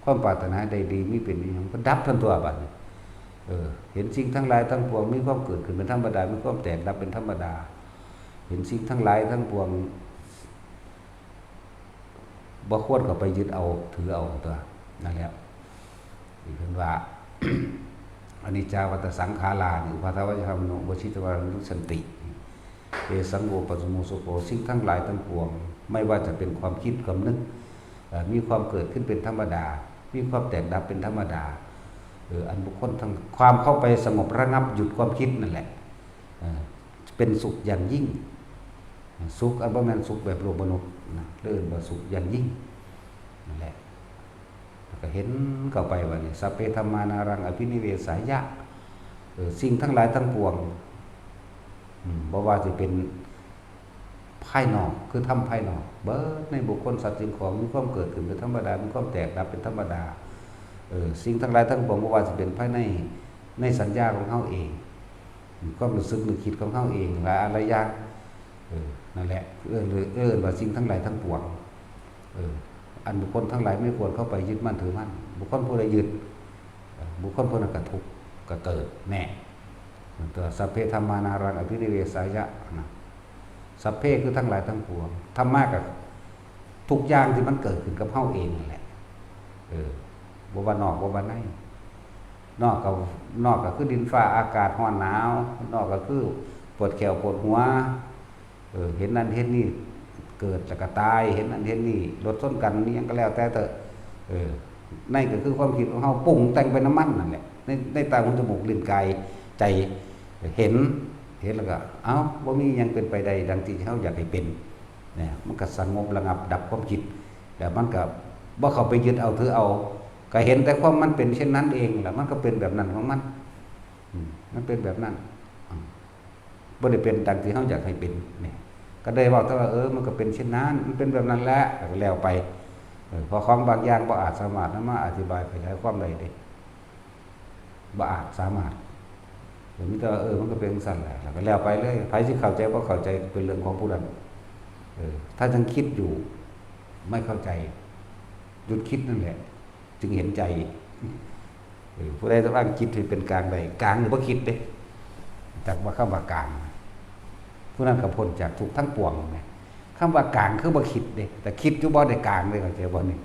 ความปรารถนาใดดี มีเป็นมีหยัง ก็ดับซั่นตั๊วบัดนี้ เออ เห็นสิ่งทั้งหลายทั้งปวง มีความเกิดขึ้นเป็นธรรมดา มีความแตกดับเป็นธรรมดา เห็นสิ่งทั้งหลายทั้งปวง บ่ควรเข้าไปยึดเอาถือเอาตั๊ว นั่นแหละ ที่เพิ่นว่า อนิจจาวัตตสังขารานิ อุปาทวะยธรรมโน วชิตวานุสันติ เตสังโวปัสสโมสุโข สิ่งทั้งหลายทั้งปวง ไม่ว่าจะเป็นความคิดความนึก เอ่อ มีความเกิดขึ้นเป็นธรรมดา มีความแตกดับเป็นธรรมดา เออ อันบุคคลทั้ง ความเข้าไปสงบระงับหยุดความคิดนั่นแหละ เออ เป็นสุขอย่างยิ่ง สุขอันบ่แม่นสุขแบบโลกมนุษย์นะ เรียกว่าสุขอย่างยิ่ง นั่นแหละ แล้วก็เห็นเข้าไปว่านี่ สัพเพธัมมานารังอภินิเวสายะ เออ สิ่งทั้งหลายทั้งปวง อืม บ่ว่าสิเป็นภายนอก คือธรรมภายนอก เบิดในบุคคลสัตว์สิ่งของ มีความเกิดขึ้นเป็นธรรมดา มีความแตกดับเป็นธรรมดา เออ สิ่งทั้งหลายทั้งปวง บ่ว่าสิเป็นภายใน ในสัญญาของเฮาเอง ความรู้สึกนึกคิดของเฮาเอง หลายอย่าง เออ นั่นแหละ เอิ้น เอิ้นว่าสิ่งทั้งหลายทั้งปวง เออ อันบุคคลทั้งหลายไม่ควรเข้าไปยึดมั่นถือมั่น บุคคลผู้ใดยึด เออ บุคคลผู้นั้นก็ทุกข์ ก็เกิด แน่ ตัวสัพเพธัมมานารังอภินิเวสายะนะ สัพเพคือทั้งหลายทั้งปวง ธัมมาก็ทุกอย่างที่มันเกิดขึ้นกับเฮาเองนั่นแหละ เออ บ่ว่านอก บ่ว่าใน นอกก็ นอกก็คือดินฟ้าอากาศ ร้อนหนาว นอกก็คือปวดแข้วปวดหัว เออ เห็นนั่นเห็นนี่ เกิดแล้วก็ตาย เห็นนั่นเห็นนี่ รถชนกัน นี่หยังก็แล้วแต่เถอะ เออ ในก็คือความคิดของเฮาปรุงแต่งไปนำมันนั่นแหละ ใน ในตา หู จมูก ลิ้น กาย ใจ เห็น เห็นแล้วก็ เอ้า บ่มีหยังเป็นไปได้ดังที่เฮาอยากให้เป็น เนี่ย มันก็สงบระงับดับความคิด แล้วมันก็บ่เข้าไปยึดเอาถือเอา ก็เห็นแต่ความมันเป็นเช่นนั้นเอง แล้วมันก็เป็นแบบนั้นของมัน อืม มันเป็นแบบนั้น อืม บ่ได้เป็นดังที่เฮาอยากให้เป็น เนี่ย ก็ได้เว้าแต่ว่า เออ มันก็เป็นเช่นนั้น มันเป็นแบบนั้นแหละ แล้วก็แล้วไป เออ เพราะของบางอย่างบ่อาจสามารถนำมาอธิบายขยายความได้เด้ บ่อาจสามารถ เออ มีแต่ว่า เออ มันก็เป็นจั่งซั้นแหละ แล้วก็แล้วไปเลย ไผสิเข้าใจบ่เข้าใจเป็นเรื่องของผู้นั้น เออ ถ้ายังคิดอยู่ ไม่เข้าใจ หยุดคิดนั่นแหละ จึงเห็นใจ เออ ผู้ใดสามารถคิดให้เป็นกลางได้ กลางนี่บ่คิดเด้ จักว่าคำว่ากลาง ผู้นั้นก็พ้นจากทุกข์ทั้งปวงไง คำว่ากลางคือบ่คิดเด้ แต่คิดอยู่บ่ได้กลางเลย เข้าใจบ่นี่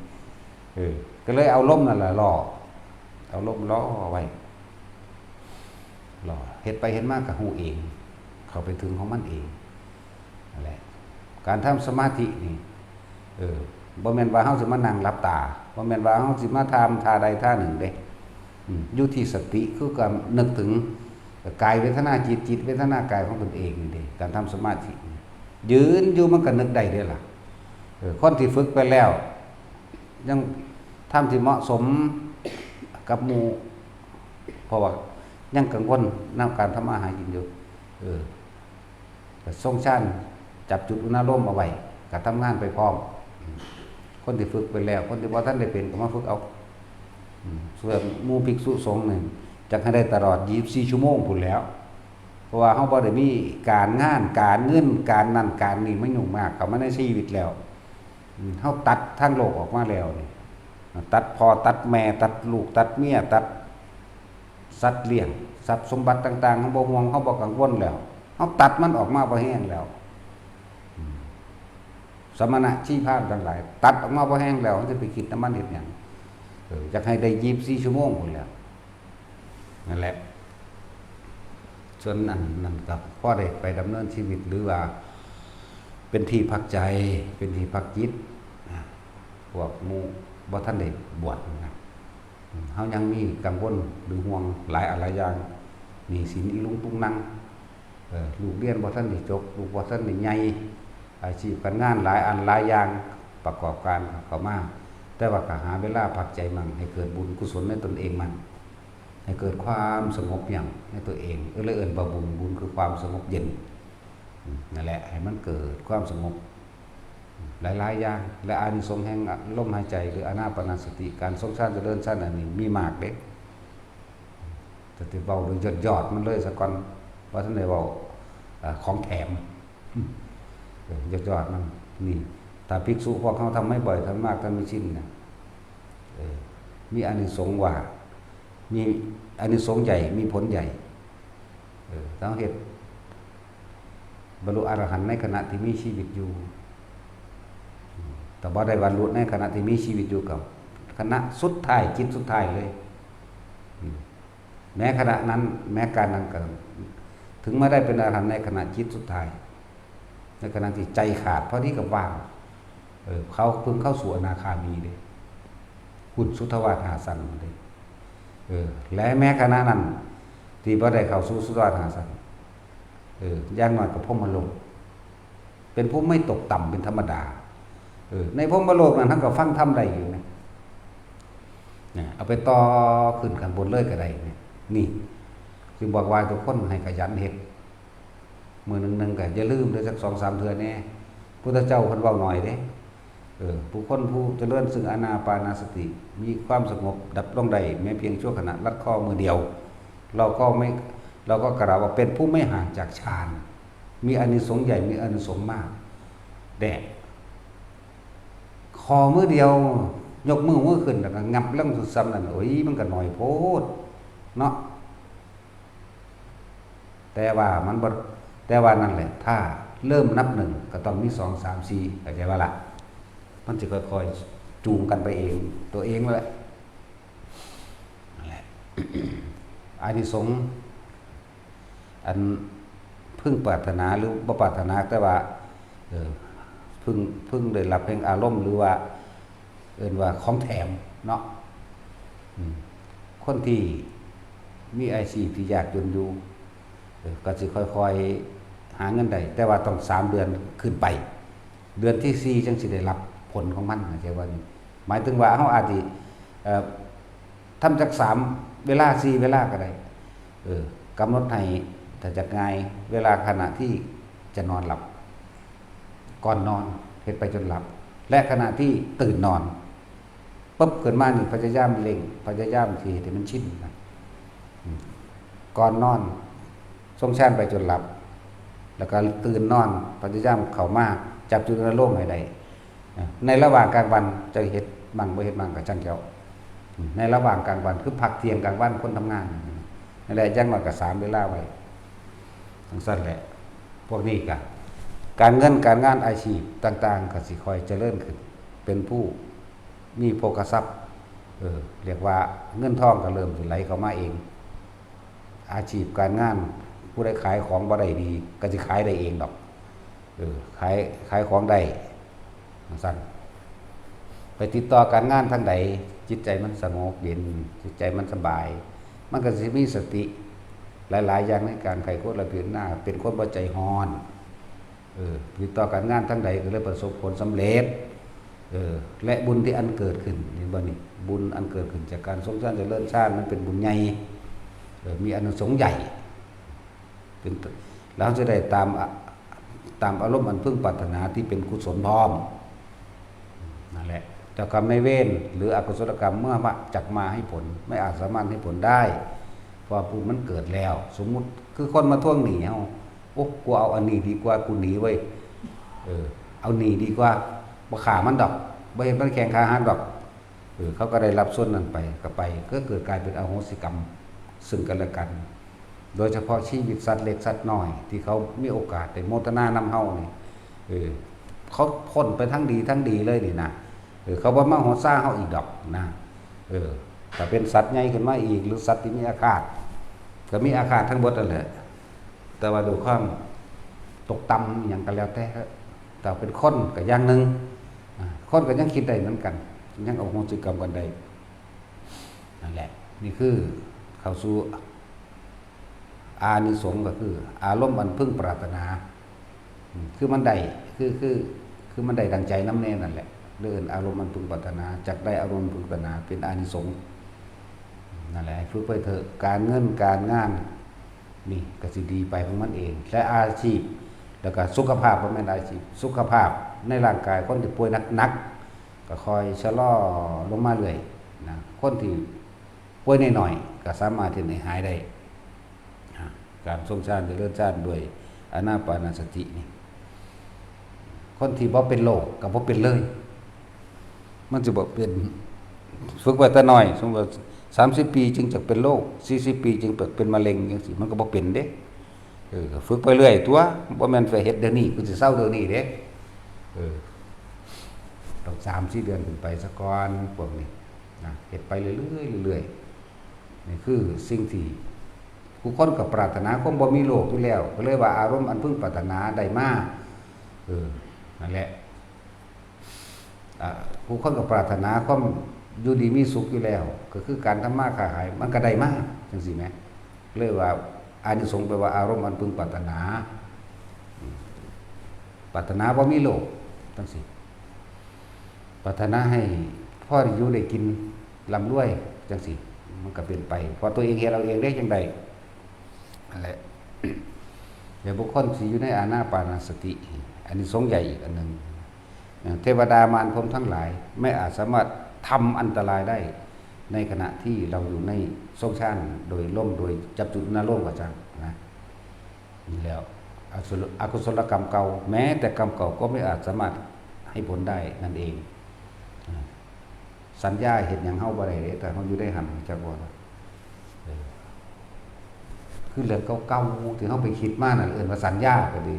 เออ ก็เลยเอาลมนั่นแหละล่อ เอาลมล่อไว้ ล่อ เฮ็ดไปเฮ็ดมาก็ฮู้เอง เข้าไปถึงของมันเอง นั่นแหละ การทำสมาธินี่ เออ บ่แม่นว่าเฮาสิมานั่งหลับตา บ่แม่นว่าเฮาสิมาทำท่าใดท่าหนึ่งเด้ อืม อยู่ที่สติ คือการนึกถึงกายเวทนาจิต จิตเวทนากายของตนเองนี่เด้ การทำสมาธิ ยืนอยู่มันก็นึกได้เด้ล่ะ เออ คนที่ฝึกไปแล้ว ยังทำที่เหมาะสมกับหมู่ เพราะว่ายังกังวลนำการทำมาหากินอยู่ เออ ก็ทรงฌานจับจุดอุณาโลมเอาไว้ ก็ทำงานไปพร้อม คนที่ฝึกไปแล้ว คนที่บ่ทันได้เป็นก็มาฝึกเอา อืม ส่วนหมู่ภิกษุสงฆ์นี่ จักให้ได้ตลอดยี่สิบสี่ชั่วโมงพู้นแหล้ว เพราะว่าเฮาบ่ได้มีการงาน การเงิน การนั่นการนี่มายุ่งมากเข้ามาในชีวิตแล้ว อืม เฮาตัดทางโลกออกมาแล้วนี่ ตัดพ่อ ตัดแม่ ตัดลูก ตัดเมีย ตัดสัตว์เลี้ยง ทรัพย์สมบัติต่างๆ เฮาบ่ห่วง เฮาบ่กังวลแล้ว เฮาตัดมันออกมาบ่แฮงแล้ว อืม สมณะชีพราหมณ์ทั้งหลาย ตัดออกมาบ่แฮงแล้ว เฮาสิไปคิดนำมันเฮ็ดหยัง เออ อยากให้ได้ยี่สิบสี่ชั่วโมงพู้นแหล้ว นั่นแหละ ส่วนอันนั้นก็พอได้ไปดำเนินชีวิต หรือว่าเป็นที่พักใจ เป็นที่พักจิตนะ พวกหมู่บ่ทันได้บวชนะ อืม เฮายังมีกังวลหรือห่วงหลายอันหลายอย่าง หนี้สินอีลุงตุงนัง เออ ลูกเรียนบ่ทันได้จบ ลูกบ่ทันได้ใหญ่ อาชีพการงานหลายอันหลายอย่างประกอบการเข้ามา แต่ว่าก็หาเวลาพักใจมั่ง ให้เกิดบุญกุศลในตนเองมั่ง ให้เกิดความสงบเยือกในตัวเอง เออ เลยเอิ้นว่าบุญ บุญคือความสงบเย็น อืม นั่นแหละ ให้มันเกิดความสงบ อืม หลายๆอย่าง และอานิสงส์แห่งลมหายใจ หรืออานาปานสติ การทรงฌานเจริญฌานอันนี้มีมากเด้ แต่ที่เว้าโดยยอดๆมันเลยซะก่อน ว่าท่านได้เว้า เอ่อ ของแถม อืม เออ ยอดๆมัน นี่ ถ้าภิกษุพวกเขาทำให้บ่อย ทำมาก ทำให้ชินนะ เออ มีอานิสงส์ว่า มีอานิสงส์ใหญ่ มีผลใหญ่ เออ ต้องเฮ็ด บรรลุอรหันต์ในขณะที่มีชีวิตอยู่ แต่บ่ได้บรรลุในขณะที่มีชีวิตอยู่ กับขณะสุดท้าย จิตสุดท้ายเลย อืม แม้ขณะนั้น แม้การนั้นก็ ถึงมาได้เป็นอรหันต์ในขณะจิตสุดท้าย ในขณะที่ใจขาดพอดีกับว่าง เออ เขาเพิ่งเข้าสู่อนาคามีเด้ หุ่นสุทธาวาสห้าชั้นเด้ เออ และแม้ขณะนั้น ที่บ่ได้เข้าสู่สุทธาวาสห้าชั้น เออ อย่างน้อยก็พรหมโลก เป็นผู้ไม่ตกต่ำเป็นธรรมดา เออ ในพรหมโลกนั้นท่านก็ฟังธรรมได้อยู่นะ เนี่ย เอาไปต่อขึ้นข้างบนเลยก็ได้เนี่ย นี่ จึงบอกว่าทุกคนให้ขยันเฮ็ด มื้อหนึ่งๆก็อย่าลืมเด้อ จักสองสามเทื่อแน่ พุทธเจ้าเพิ่นเว้าน้อยเด้ เออ ผู้คนผู้เจริญซึ่งอานาปานสติ มีความสงบดับลงได้แม้เพียงชั่วขณะ ลัดข้อมือเดียว เราก็ไม่ เราก็กล่าวว่าเป็นผู้ไม่ห่างจากฌาน มีอานิสงส์ใหญ่ มีอานิสงส์มาก แด่ ข้อมือเดียว ยกมือ มือขึ้น แล้วก็งับลงซ้ำนั่น โอ้ย มันก็น้อยโพด เนาะ แต่ว่ามันบ่ แต่ว่านั่นแหละ ถ้าเริ่มนับหนึ่ง ก็ต้องมีสอง สาม สี่ เข้าใจบ่ล่ะ มันจะค่อยๆ จูงกันไปเอง ตัวเองแหละ นั่นแหละ อานิสงส์ อันพึงปรารถนาหรือบ่ปรารถนา แต่ว่า เออ พึง พึงได้รับแห่งอารมณ์ หรือว่า เอิ้นว่าของแถมเนาะ อืม คนที่มีอาชีพที่ยากจนอยู่ เออ ก็สิค่อยๆ หาเงินได้ แต่ว่าต้องสามเดือนขึ้นไป เดือนที่สี่จั่งสิได้รับผลของมัน เข้าใจบ่นี่ หมายถึงว่าเฮาอาจสิ เอ่อ ทำจักสามเวลา สี่เวลาก็ได้ เออ กำหนดให้ ถ้าจักง่าย เวลาขณะที่จะนอนหลับ ก่อนนอน เฮ็ดไปจนหลับ และขณะที่ตื่นนอน ปุ๊บ ขึ้นมานี่ พยายามเร่ง พยายามที่เฮ็ดให้มันชินนะ อืม ก่อนนอน ทรงฌานไปจนหลับ แล้วก็ตื่นนอน พยายามเข้ามาจับจุดอารมณ์ให้ได้ อ่ะ ในระหว่างกลางวันจะเฮ็ดมั่งบ่เฮ็ดมั่งก็ช่างเจ้า อืม ในระหว่างกลางวัน คือพักเที่ยงกลางวันคนทำงาน นั่นแหละ อย่างน้อยก็สามเวลาไว้ จั่งซั้นแหละ พวกนี้ก็ การเงินการงานอาชีพต่างๆ ก็สิค่อยเจริญขึ้น เป็นผู้มีโภคทรัพย์ เออ เรียกว่าเงินทองก็เริ่มสิไหลเข้ามาเอง อาชีพการงาน ผู้ใดขายของบ่ได้ดี ก็สิขายได้เองดอก เออ ขาย ขายของได้ จั่งซั้น ไปติดต่อการงานทางใด จิตใจมันสงบเย็น จิตใจมันสบาย มันก็สิมีสติหลายๆ อย่างในการใคร่ครวญและพิจารณา เป็นคนบ่ใจร้อน เออ ติดต่อการงานทางใดก็เลยประสบผลสำเร็จ เออ และบุญที่อันเกิดขึ้น เห็นบ่นี่ บุญอันเกิดขึ้นจากการทรงฌานเจริญฌาน มันเป็นบุญใหญ่ เออ มีอานิสงส์ใหญ่ เป็นต้น แล้วจะได้ตามอะ ตามอารมณ์อันพึงปรารถนาที่เป็นกุศลพร้อม นั่นแหละ เจ้ากรรมนายเวรหรืออกุศลกรรมเมื่อมาจักมาให้ผล ไม่อาจสามารถให้ผลได้ เพราะว่าบุญมันเกิดแล้ว สมมุติคือคนมาทวงหนี้เฮา โอ้ กูเอาอันนี้ดีกว่า กูหนีเว้ย เออ เอาหนี้ดีกว่า บ่ฆ่ามันดอก บ่เฮ็ดมันแข้งขาหักดอก เออ เขาก็ได้รับส่วนนั้นไป ก็ไป ก็เกิดกลายเป็นอโหสิกรรมซึ่งกันและกัน โดยเฉพาะชีวิตสัตว์เล็กสัตว์น้อย ที่เขามีโอกาสได้โมทนานำเฮานี่ เออ เขาพ้นไปทั้งดีทั้งดีเลยนี่นะ เออ เขาบ่มาโหดซาเฮาอีกดอกนะ เออ ถ้าเป็นสัตว์ใหญ่ขึ้นมาอีก หรือสัตว์ที่มีอาฆาต ก็มีอาฆาตทั้งหมดนั่นแหละ แต่ว่าด้วยความตกต่ำอหย่างก็แล้วแต่ แต่เป็นคนก็อย่างหนึ่ง อ่า คนก็ยังคิดได้เหมือนกัน ยังอโหสิกรรมกันได้ นั่นแหละ นี่คือเข้าสู่อานิสงส์ ก็คืออารมณ์อันพึงปรารถนา อืม คือมันได้ คือ คือ คือมันได้ดังใจนำแน่นั่นแหละ เรื่องอารมณ์อันพึงปรารถนา จักได้อารมณ์อันพึงปรารถนา เป็นอานิสงส์ นั่นแหละ ให้ฝึกไปเถอะ การเงินการงาน นี่ก็สิดีไปของมันเอง และอาชีพ แล้วก็สุขภาพ บ่แม่นอาชีพ สุขภาพในร่างกาย คนที่ป่วยหนักๆ ก็ค่อยชะลอลงมาเรื่อยนะ คนที่ป่วยน้อยๆ ก็สามารถที่จะหายได้นะ การทรงฌานเจริญฌานด้วยอานาปานสตินี่ คนที่บ่เป็นโรคก็บ่เป็นเลย มันสิบ่เป็น ฝึกไว้แต่น้อย สมมุติว่าสามสิบปีจึงจะเป็นโรค สี่สิบปีจึงเป็นมะเร็งจังซี่ มันก็บ่เป็นเด้ เออ ฝึกไปเรื่อยตั๊ว บ่แม่นไปเฮ็ดเดี๋ยวนี้ กูสิเซาเดี๋ยวนี้เด้ เออ ต้องสามสี่เดือนขึ้นไปซะก่อน พวกนี้นะ เฮ็ดไปเรื่อยๆ เรื่อยๆ นี่คือสิ่งที่ผู้คนก็ปรารถนาความบ่มีโรคอยู่แล้ว ก็เลยว่าอารมณ์อันพึงปรารถนาได้มา เออ นั่นแหละ อ่า ผู้คนก็ปรารถนาความอยู่ดีมีสุขอยู่แล้ว ก็คือการทำมาค้าขาย มันก็ได้มาจังซี่แหม เลยว่าอานิสงส์แปลว่าอารมณ์อันพึงปรารถนา อืม ปรารถนาบ่มีโรคจังซี่ ปรารถนาให้พอได้อยู่ได้กินร่ำรวยจังซี่ มันก็เป็นไป เพราะตัวเองเฮ็ดเอาเองเด้จังใด นั่นแหละ เดี๋ยวบุคคลที่อยู่ในอานาปานสติ อานิสงส์ใหญ่อีกอันหนึ่ง เทวดามารพรหมทั้งหลาย ไม่อาจสามารถทำอันตรายได้ ในขณะที่เราอยู่ในทรงฌาน โดยลม โดยจักขุอารมณ์ก็ช่างนะ นี่แล้ว อกุศล อกุศลกรรมเก่า แม้แต่กรรมเก่าก็ไม่อาจสามารถให้ผลได้นั่นเอง อ่า สัญญาเฮ็ดหยังเฮาบ่ได้เด้ แต่เฮาอยู่ในหั้น จักบ่ล่ะ เออ คือเรื่องเก่าๆ ที่เฮาไปคิดมานั่น เอิ้นว่าสัญญาก็ดี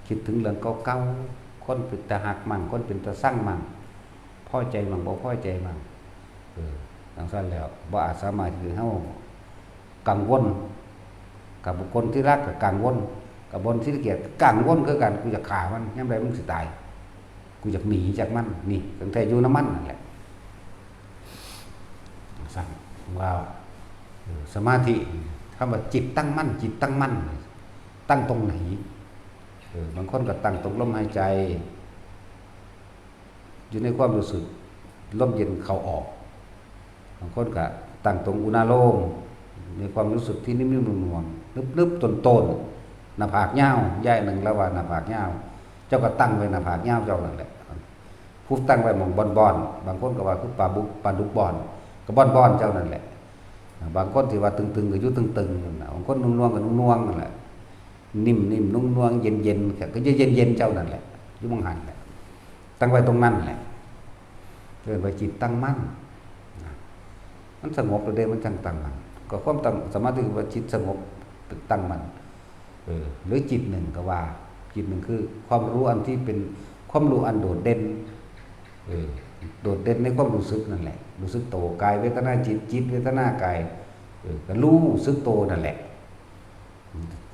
คิดถึงเรื่องเก่าๆ คนเป็นตาฮักมั่ง คนเป็นตาซังมั่ง พอใจมั่ง บ่พอใจมั่ง เออ จังซั่นแล้ว บ่อาจสามารถที่เฮากังวล กับบุคคลที่รักก็กังวล กับบุคคลที่เกลียดก็กังวลคือกัน กูอยากฆ่ามัน ยามใดมึงสิตาย กูอยากหนีจากมัน นี่ ตั้งแต่อยู่นำมันนั่นแหละ ซั่นว่า เออ สมาธิ คำว่าจิตตั้งมั่น จิตตั้งมั่น ตั้งตรงไหน เออ บางคนก็ตั้งตรงลมหายใจ อยู่ในความรู้สึกลมเย็นเข้าออก บางคนก็ตั้งตรงอุณาโลม ในความรู้สึกที่นิ่มๆ หน่วงๆ นึบๆ ต้นๆ หน้าผากยาว ยายหนึ่งแล้วว่าหน้าผากยาว เจ้าก็ตั้งไว้หน้าผากยาวเจ้านั่นแหละ ผู้ตั้งไว้หม่องบอนๆ บางคนก็ว่าคือปลาบุก ปลาดุกบอน ก็บอนๆ เจ้านั่นแหละ บางคนที่ว่าตึงๆ ก็อยู่ตึงๆ นั่นน่ะ บางคนนุ่งนวงก็นุ่งนวงนั่นแหละ นิ่มๆ นุ่งนวง เย็นๆ ก็ ก็เย็นๆ เจ้านั่นแหละ อยู่หม่องหั้นแหละ ตั้งไว้ตรงนั้นแหละ เอิ้นว่าจิตตั้งมั่นนะ มันสงบแล้วเด้ มันจั่งตั้งมั่น ก็ความตั้งสมาธิคือว่าจิตสงบตั้งมั่น เออ หรือจิตหนึ่งก็ว่า จิตหนึ่งคือความรู้อันที่เป็นความรู้อันโดดเด่น เออ โดดเด่นในความรู้สึกนั่นแหละ รู้สึกโต กายเวทนาจิต จิตเวทนากาย เออ ก็รู้สึกโตนั่นแหละ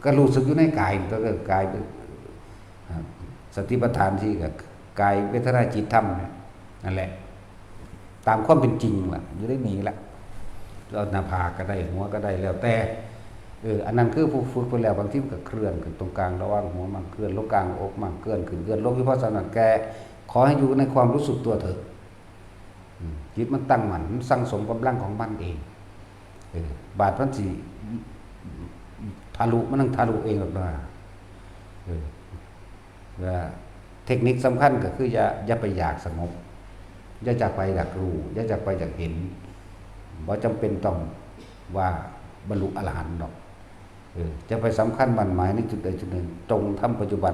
ก็รู้สึกอยู่ในกาย ก็คือกายเป็น อ่า สติปัฏฐานสี่ก็กายเวทนาจิตธรรมเนี่ย นั่นแหละ ตามความเป็นจริงล่ะ อยู่ในนี้ล่ะ เอาหน้าผากก็ได้ หัวก็ได้ แล้วแต่ เออ อันนั้นคือผู้ฝึกไปแล้ว บางทีมันก็เคลื่อนขึ้นตรงกลางระหว่างหัวมั่ง เคลื่อนลงกลางอกมั่ง เคลื่อนขึ้น เคลื่อนลง เฉพาะส่วนนั้นแก ขอให้อยู่ในความรู้สึกตัวเถอะ อืม จิตมันตั้งมั่น มันสั่งสมกำลังของมันเอง เออ บาดมันสิทะลุ มันต้องทะลุเองออกมา เออ ว่าเทคนิคสำคัญก็คืออย่า อย่าไปอยากสงบ อย่าจากไปอยากรู้ อย่าจากไปอยากเห็น บ่จำเป็นต้องว่าบรรลุอรหันต์ดอก เออ จะไปสำคัญมั่นหมายในจุดใดจุดหนึ่ง จงทำปัจจุบัน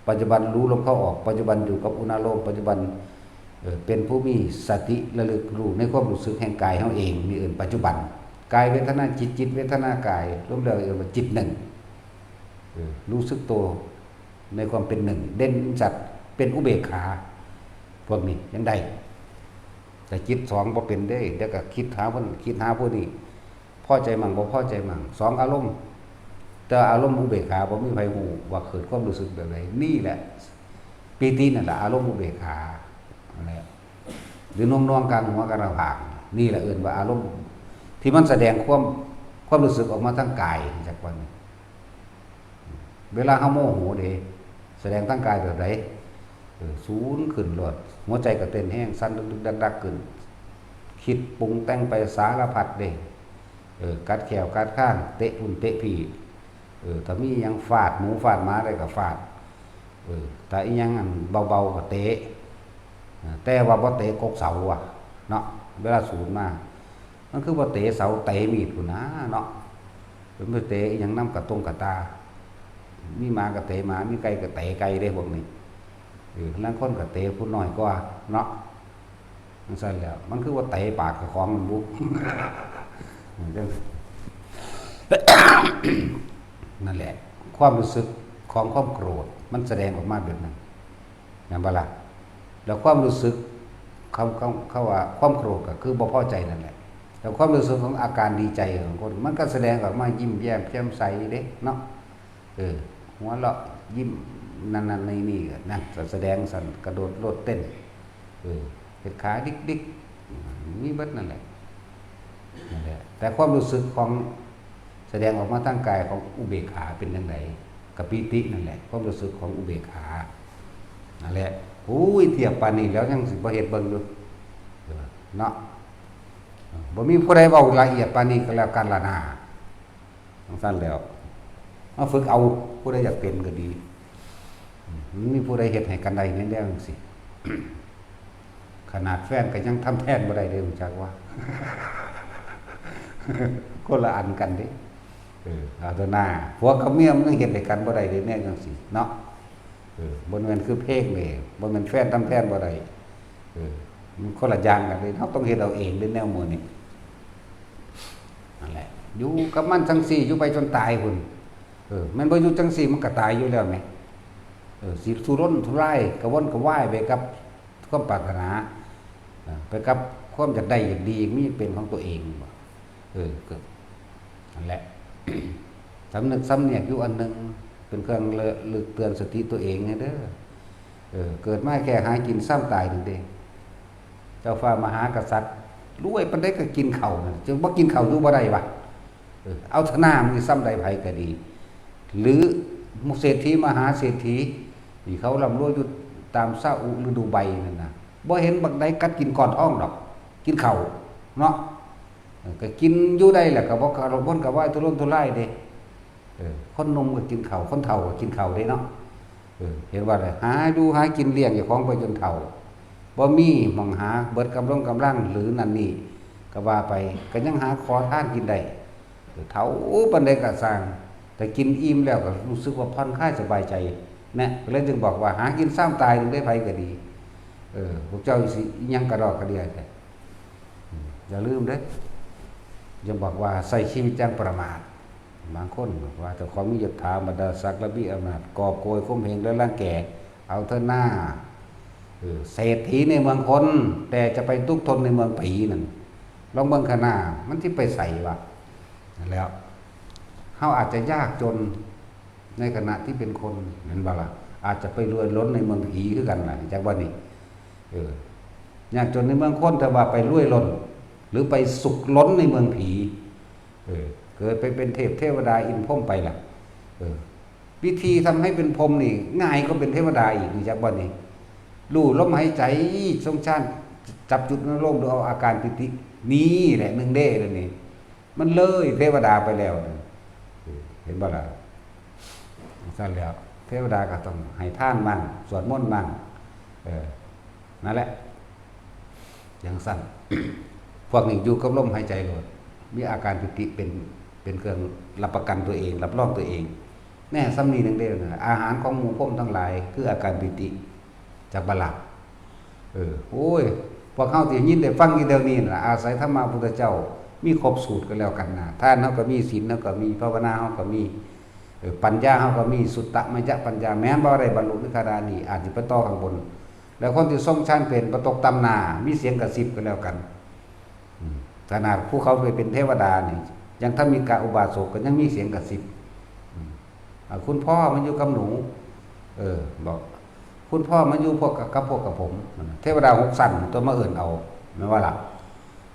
ปัจจุบันรู้ลมเข้าออก ปัจจุบันอยู่กับอุณาโลม ปัจจุบัน เออ เป็นผู้มีสติระลึกรู้ในความรู้สึกแห่งกายเฮาเอง นี่เอิ้นปัจจุบัน กายเวทนาจิต จิตเวทนากาย รวมแล้วเอิ้นว่าจิตหนึ่ง เออ รู้สึกตัวในความเป็นหนึ่ง เด่นชัด เป็นอุเบกขา พวกนี้ยังได้ แต่จิตสองบ่เป็นเด้ เดี๋ยวก็คิดหาคน คิดหาผู้นี้ พอใจมั่ง บ่พอใจมั่ง สองอารมณ์ แต่อารมณ์อุเบกขาบ่มีไผฮู้ว่าเกิดความรู้สึกแบบใด นี่แหละ ปีตินั่นแหละ อารมณ์อุเบกขานั่นแหละ หรือหน่วงๆกลางหัวกลางหน้าผาก นี่แหละเอิ้นว่าอารมณ์ที่มันแสดงความ ความรู้สึกออกมาทางกาย จักว่านี่ เวลาเฮาโมโหเด้ แสดงทางกายแบบใด เออ สูนขึ้นโลด หัวใจก็เต้นแฮง สั่นดึกๆดักๆขึ้น คิดปรุงแต่งไปสารพัดเด้ เออ กัดแข้วกัดคาง เตะพุ้นเตะพี้ เออ ถ้ามีหยังฟาดหมูฟาดหมาได้ก็ฟาด เออ ถ้าอีหยังอันเบาๆก็เตะ เออ แต่ว่าบ่เตะกกเสาอะ เนาะ เวลาสูนมา มันคือบ่เตะเสาเตะมีดพุ้นนะเนาะ มันไปเตะอีหยังนำกะตงกะตา มีหมากะเตะหมา มีไก่กะเตะไก่เด้พวกนี้ เออ ลางคนกะเตะผู้น้อยกว่า เนาะ จั่งซั้นแหล้ว มันคือว่าเตะปากเจ้าของมันบุ จั่ง นั่นแหละ ความรู้สึกของความโกรธ มันแสดงออกมาแบบนั้น แม่นบ่ล่ะ แล้วความรู้สึก เขา เขา เขาว่าความโกรธก็คือบ่พอใจนั่นแหละ แล้วความรู้สึกของอาการดีใจของคน มันก็แสดงออกมายิ้มแย้มแจ่มใสเด้เนาะ เออ หัวเราะยิ้ม นั่นๆ นี่ๆ ก็นั่น ก็แสดงสั่น กระโดดโลดเต้น เออ เฮ็ดขาดิกๆ มีเบิดนั่นแหละ นั่นแหละ แต่ความรู้สึกของ แสดงออกมาทางกายของอุเบกขาเป็นจั่งใด กะปีตินั่นแหละ ความรู้สึกของอุเบกขา นั่นแหละ โอ้ย เทียบปานนี้แล้วยังสิบ่เฮ็ดเบิ่งอยู่ เออ เนาะ บ่มีผู้ใดเว้าละเอียดปานนี้ก็แล้วกันล่ะนา จั่งซั้นแหล้ว มาฝึกเอา ผู้ใดอยากเป็นก็ดี มันมีผู้ใดเฮ็ดให้กันได้ในแนวจั่งซี้ ขนาดแฟนก็ยังทำแทนบ่ได้เลย รู้จักว่า คนละอันกันเด้ เออ เอาเถอะนา ผัวกับเมียมันยังเฮ็ดให้กันบ่ได้เลยแนวจั่งซี้เนาะ เออ บ่แม่นคือเพลงเด้ บ่แม่นแฟนทำแทนบ่ได้ เออ มันคนละอย่างกันเด้ เราต้องเฮ็ดเอาเองเด้แนวหมู่นี้ นั่นแหละ อยู่กับมันจั่งซี้ อยู่ไปจนตายพุ้น เออ แม่นบ่อยู่จั่งซี้ มันก็ตายอยู่แล้วแหม เออ สิทุรนทุราย กระวนกระวายไปกับความปรารถนา เออ ไปกับความอยากได้อยากดี มีเป็นของตัวเองบ่ เออ ก็ นั่นแหละ สำนึกสำเนียกอยู่อันหนึ่ง เป็นเครื่องระลึกเตือนสติตัวเองให้เด้อ เออ เกิดมาแค่หากินซ้ำตายนี่เด้ เจ้าฟ้ามหากษัตริย์ รวยปานใดก็กินข้าวนั่น จั่งบ่กินข้าวอยู่บ่ได้วะ เออ เอาเถอะนา มีซ้ำใดไผก็ดี หรือเศรษฐีมหาเศรษฐี ที่เขาร่ำรวยอยู่ตามซาอุหรือดูไบนั่นน่ะ บ่เห็นบักใดกัดกินก้อนทองดอก กินข้าวเนาะ เออ ก็กินอยู่ได้แหละ ก็บ่กระวนกระวายทุรนทุรายเด้ เออ คนหนุ่มก็กินข้าว คนเฒ่าก็กินข้าวเด้เนาะ เออ เห็นว่าอะไร หาอยู่หากินเลี้ยงเจ้าของไปจนเฒ่า บ่มีหม่องหา เบิดกำลังกำลังหรือนั่นนี่ ก็ว่าไป ก็ยังหาขอทานกินได้ เออ เฒ่าปานใดก็ซ่าง แต่กินอิ่มแล้วก็รู้สึกว่าผ่อนคลายสบายใจ นะ ก็เลยจึงบอกว่าหากินซ้ำตายถึงได้ไผก็ดี เออ พวกเจ้าสิอิหยังกระดอกกระเดียแท้ อืม อย่าลืมเด้อ อย่าบอกว่าใช้ชีวิตอย่างประมาท บางคนบอกว่าเจ้าของมียศถาบรรดาศักดิ์และมีอำนาจ กอบโกยข่มเหงและรังแก เอาเถอะหน้า เออ เศรษฐีในเมืองคน แต่จะไปทุกข์ทนในเมืองผีนั่น ลองเบิ่งข้างหน้า มันสิไปไสวะ นั่นแหล้ว เฮาอาจจะยากจนในขณะที่เป็นคน แม่นบ่ล่ะ อาจจะไปรวยล้นในเมืองผีคือกันล่ะ จักว่านี่ เออ ยากจนในเมืองคน แต่ว่าไปรวยล้น หรือไปสุขล้นในเมืองผี เออ เกิดไปเป็นเทพเทวดาอินทร์พรหมไปล่ะ เออ วิธีทำให้เป็นพรหมนี่ ง่ายกว่าเป็นเทวดาอีก รู้จักบ่นี่ รู้ลมหายใจ ทรงฌาน จับจุดอนุโลม ดูเอาอาการปีติ นี่แหละหนึ่งเด้อเดี๋ยวนี้ มันเลยเทวดาไปแล้วนี่ เห็นบ่ล่ะ จั่งซั้นแล้ว เทวดาก็ต้องให้ทานมั่ง สวดมนต์มั่ง เออ นั่นแหละ จั่งซั้น พวกนี้อยู่กับลมหายใจโลด มีอาการปีติเป็น เป็นเครื่องรับประกันตัวเอง รับรองตัวเอง แน่ ส่ำนี้หนึ่งเด้อนะ อาหารของหมู่พรหมทั้งหลาย คืออาการปีติ จักบ่ล่ะ เออ โอ้ย พวกเฮาที่ยินได้ฟังอยู่เดี๋ยวนี้น่ะ อาศัยธรรมะพุทธเจ้า มีครบสูตรก็แล้วกันนะ ทานเฮาก็มี ศีลเฮาก็มี ภาวนาเฮาก็มี เออ ปัญญาเฮาก็มี สุตตมยปัญญา แม้นบ่ได้บรรลุนิพพานานี่ อาจสิไปต่อข้างบน แล้วคนที่ทรงฌานเป็นบ่ตกต่ำหน้า มีเสียงกระซิบก็แล้วกัน อืม ขนาดผู้เขาไปเป็นเทวดานี่ ยังทำมีกะอุบาสกก็ยังมีเสียงกระซิบ อืม อ่า คุณพ่อมันอยู่กับหนู เออ บอก คุณพ่อมันอยู่พวกกับ กับพวกกับผม เทวดาหกชั้นตัวมาเอิ้นเอา แม่นบ่ล่ะ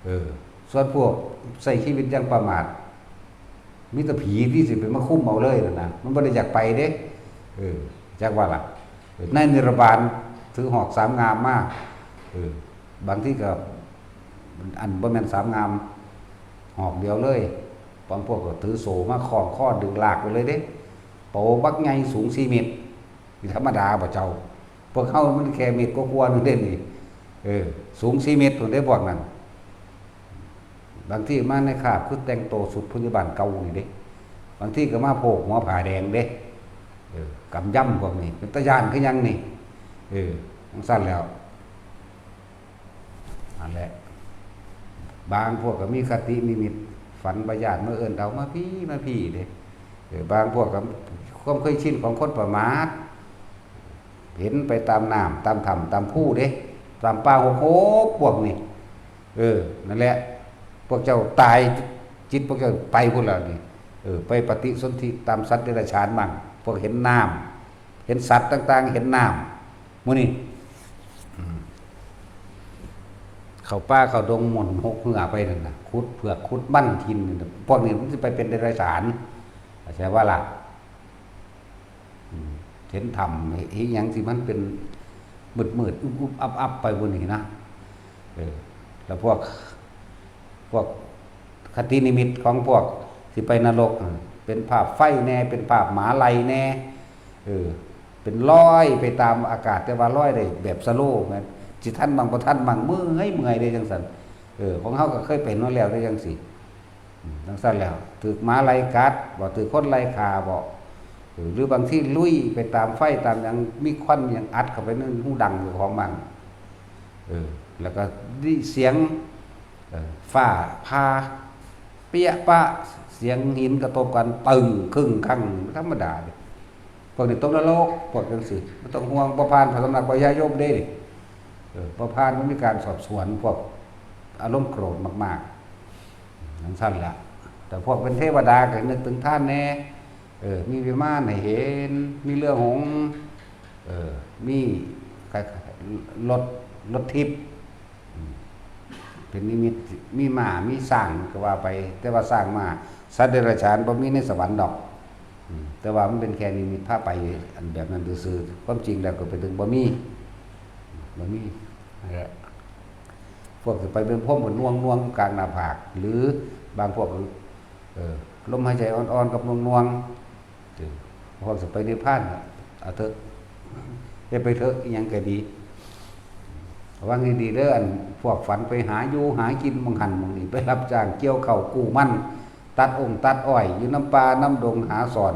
เออ ส่วนพวกใช้ชีวิตอย่างประมาท มีแต่ผีที่สิไปมาคุมเอาเลยนั่นนะ มันบ่ได้อยากไปเด้ เออ จักว่าล่ะ ในนิรบานถือหอกสามงามมา เออ บางทีก็ อันบ่แม่นสามงาม หอกเดียวเลย บางพวกก็ถือโซ่มาคล้องคอดึงลากไปเลยเด้ โตบักใหญ่สูงสี่เมตร นี่ธรรมดาบ่เจ้า พวกเฮามันแค่เมตรกว่าๆ นึงเด้นี่ เออ สูงสี่เมตรพุ้นเด้พวกนั้น บางทีมาในคราบคือแต่งโตชุดพยาบาลเก่านี่เด้ บางทีก็มาโพกหัวผ้าแดงเด้ เออ กำยำพวกนี้ เป็นตาย้านคือหยังนี่ เออ จั่งซั้นแล้ว นั่นแหละ บางพวกก็มีคตินิมิต ฝันว่าญาติมาเอิ้นเอา มาพี้ มาพี้เด้ เออ บางพวกก็ความเคยชินของคนประมาท เห็นไปตามน้ำ ตามถ้ำ ตามภูเด้ ตามป่าหกหก พวกนี้ เออ นั่นแหละ พวกเจ้าตาย จิตพวกเจ้าไปพุ้นแล้วนี่ เออ ไปปฏิสนธิตามสัตว์เดรัจฉานมั่ง พวกเห็นน้ำ เห็นสัตว์ต่างๆ เห็นน้ำ มื้อนี้ อืม เข้าป่าเข้าดงหม่นหกเหือไปนั่นน่ะ ขุดเผือกขุดมันกินนั่นน่ะ พวกนี้มันสิไปเป็นเดรัจฉาน เข้าใจบ่ล่ะ อืม เห็นถ้ำ เห็นหยังที่มันเป็นมืดๆ อึบๆ อับๆ ไปพุ้นนี่นะ เออ แล้วพวก พวกคตินิมิตของพวกที่ไปนรกน่ะ เป็นภาพไฟแน่ เป็นภาพหมาไล่แน่ เออ เป็นลอยไปตามอากาศ แต่ว่าลอยได้แบบสโลว์แม่น สิทันมั่งบ่ทันมั่ง เมื่อย เมื่อยเด้จั่งซั้น เออ ของเฮาก็เคยเป็นมาแล้วเด้จั่งซี้ อืม จั่งซั้นแล้ว ถืกหมาไล่กัดบ่ ถืกคนไล่ฆ่าบ่ เออ หรือบางทีลุยไปตามไฟตามหยัง มีควันมีหยังอัดเข้าไปในหูดังเจ้าของบ้าง เออ แล้วก็ได้เสียง เออ ฟ้าผ่า เปี้ยะปะ เสียงหินกระทบกัน ตึ้ง คึ้ง คั้ง ธรรมดาเด้ พวกนี้ตกนรก พวกจั่งซี้ บ่ต้องห่วง บ่ผ่านพระสำนักพญายมเด้ เออ บ่ผ่าน มันมีการสอบสวนพวกอารมณ์โกรธมากๆ จั่งซั้นแหละ แต่พวกเป็นเทวดาก็นึกถึงทานแน่ เออ มีวิมานให้เห็น มีเรือหงส์ เออ มีรถ รถทิพย์ อืม เป็นนิมิต มีม้า มีช้างก็ว่าไป แต่ว่าช้างม้า สัตว์เดรัจฉานบ่มีในสวรรค์ดอก อืม แต่ว่ามันเป็นแค่นิมิตพาไป อันแบบนั้นซื่อๆ ความจริงแล้วก็เป็นเรื่องบ่มี บ่มี นั่นแหละ พวกสิไปเป็นพรหมก็น่วงๆ กลางหน้าผาก หรือบางพวก เออ ลมหายใจอ่อนๆ กับน่วงๆ เออ พวกสิไปนิพพานน่ะ เอาเถอะ เฮ็ดไปเถอะ อิหยังก็ดี ระวังดีๆ เด้อ อันพวกฝันไปหาอยู่หากินหม่องหั่นหม่องนี่ ไปรับจ้างเกี่ยวข้าวกู้มัน ตัดองค์ตัดอ้อย อยู่นำป่านำดง หาซ่อน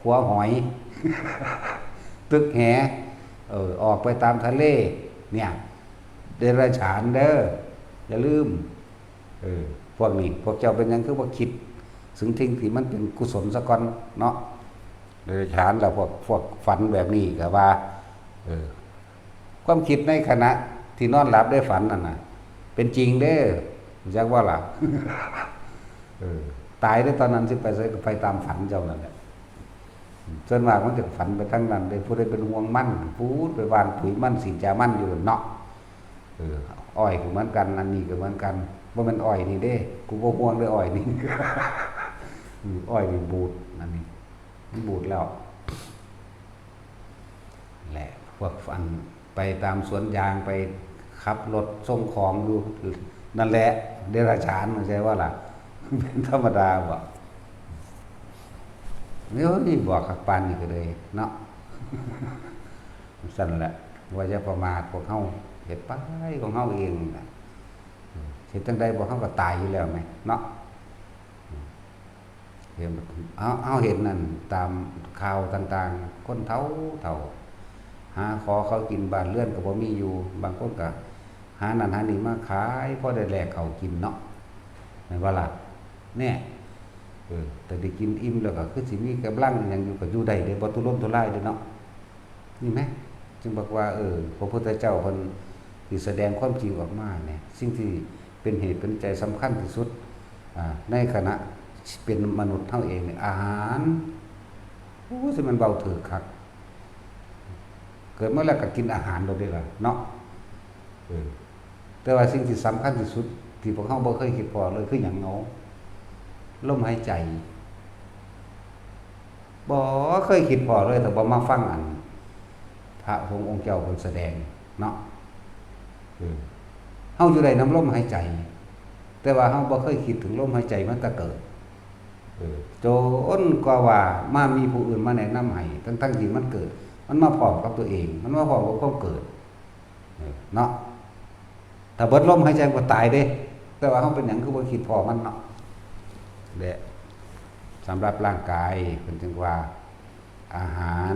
ขัวหอย ตึกแห เออ ออกไปตามทะเล เนี่ย เดรัจฉานเด้อ อย่าลืม เออ พวกนี้ พวกเจ้าเป็นหยังคือบ่คิดถึงสิ่งที่มันเป็นกุศลซะก่อนเนาะ เดรัจฉานแล้วพวก พวกฝันแบบนี้ก็ว่า เออ ความคิดในขณะที่นอนหลับได้ฝันนั่นน่ะ เป็นจริงเด้อ รู้จักบ่ล่ะ เออ ตายได้ตอนนั้นสิไปไสก็ไปตามฝันเจ้านั่นแหละ ส่วนมากมันจะฝันไปทางนั้นเด้ ผู้ใดเป็นห่วงมัน พูดไปหว่านปุ๋ยมัน ฉีดยามันอยู่เนาะ เออ อ้อยก็เหมือนกัน อันนี้ก็เหมือนกัน บ่แม่นอ้อยนี่เด้ กูบ่ห่วงเด้ออ้อยนี่ อืม อ้อยนี่บูด อันนี้ มันบูดแล้ว แหละ พวกอันไปตามสวนยาง ไปขับรถส่งของอยู่ นั่นแหละ เดรัจฉาน เข้าใจบ่ล่ะ เป็นธรรมดาบ่ เฮ้ย บอกคักปานนี้ก็เลยเนาะ ซั่นแหละ ว่าอย่าประมาทพวกเฮา เฮ็ดไปของเฮาเองน่ะ เฮ็ดจั่งใดบ่ เฮาก็ตายอยู่แล้วแหมเนาะ เห็น เฮา เฮาเห็นนั่นตามข่าวต่างๆ คนเฒ่าเฒ่า หาขอเขากิน บ้านเรือนก็บ่มีอยู่ บางคนก็หานั่นหานี่มาขาย พอได้แลกข้าวกินเนาะ แม่นบ่ล่ะ แน่ เออ แต่ได้กินอิ่มแล้วก็คือสิมีกำลังหยังอยู่ ก็อยู่ได้เด้ บ่ทุรนทุรายเด้เนาะ นี่แหม จึงบอกว่า เออ พระพุทธเจ้าเพิ่นสิแสดงความจริงออกมาเนี่ย สิ่งที่เป็นเหตุเป็นปัจจัยสำคัญที่สุด อ่า ในขณะเป็นมนุษย์เฮาเองเนี่ย อาหาร โอ้ย สิแม่นเว้าถืกคัก เกิดมาแล้วก็กินอาหารโลดเด้ล่ะเนาะ เออ แต่ว่าสิ่งที่สำคัญที่สุด ที่พวกเฮาบ่เคยคิดพ้อเลยคือหยังเนาะ ลมหายใจ บ่เคยคิดพ้อเลย ถ้าบ่มาฟังอัน พระองค์ องค์เจ้าเพิ่นแสดงเนาะ เออ เฮาอยู่ได้นำลมหายใจ แต่ว่าเฮาบ่เคยคิดถึงลมหายใจมาแต่เกิด เออ จนกว่าว่ามามีผู้อื่นมาแนะนำให้ ทั้งๆที่มันเกิด มันมาพร้อมกับตัวเอง มันมาพร้อมกับความเกิด เออ เนาะ ถ้าเบิดลมหายใจก็ตายเด้ แต่ว่าเฮาเป็นหยังคือบ่คิดพ้อมันเนาะ และสำหรับร่างกายเพิ่นจึงว่า อาหาร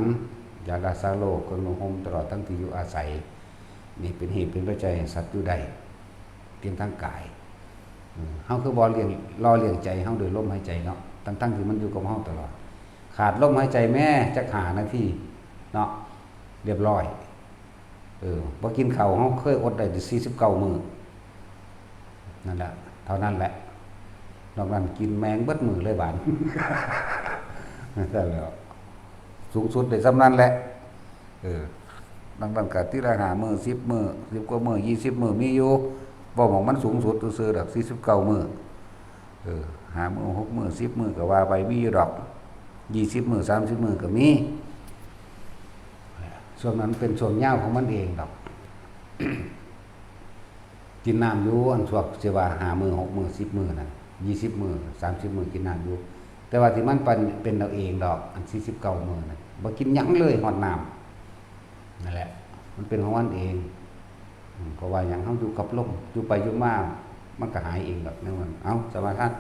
ยารักษาโรค เครื่องนุ่งห่ม ตลอดทั้งที่อยู่อาศัย นี่เป็นเหตุเป็นปัจจัยให้สัตว์อยู่ได้ เพียงทางกาย อืม เฮาคือบ่เลี้ยง หล่อเลี้ยงใจเฮาโดยลมหายใจเนาะ ทั้งๆที่มันอยู่กับเฮาตลอด ขาดลมหายใจแม้จักห้านาทีเนาะ เรียบร้อย เออ บ่กินข้าว เฮาเคยอดได้สี่สิบเก้ามื้อ นั่นแหละ เท่านั้นแหละ นอกนั้นกินแมงเบิดมื้อเลยบาด นั่นแหละ สูงสุดได้ส่ำนั้นแหละ เออ นอกนั้นก็ทีละห้ามื้อ สิบมื้อ สิบกว่ามื้อ ยี่สิบมื้อ มีอยู่ เว้าหม่องมันสูงสุดซื่อๆดอก สี่สิบเก้ามื้อ เออ ห้ามื้อ หกมื้อ สิบมื้อก็ว่าไป มีอยู่ดอก ยี่สิบมื้อ สามสิบมื้อก็มี ช่วงนั้นเป็นช่วงยาวของมันเองดอก กินน้ำอยู่ อันพวกสิว่าห้ามื้อ หกมื้อ สิบมื้อนั่น ยี่สิบมื้อ สามสิบมื้อ กินน้ำอยู่ แต่ว่าที่มันเป็น เป็นเอาเองดอก อันสี่สิบเก้ามื้อนั่น บ่กินหยังเลย ฮอดน้ำ นั่นแหละ มันเป็นของมันเอง อืม เพราะว่าหยัง เฮาอยู่กับลม อยู่ไปอยู่มา มันก็หายเองดอก แนวนั้น เอ้า สมาทาน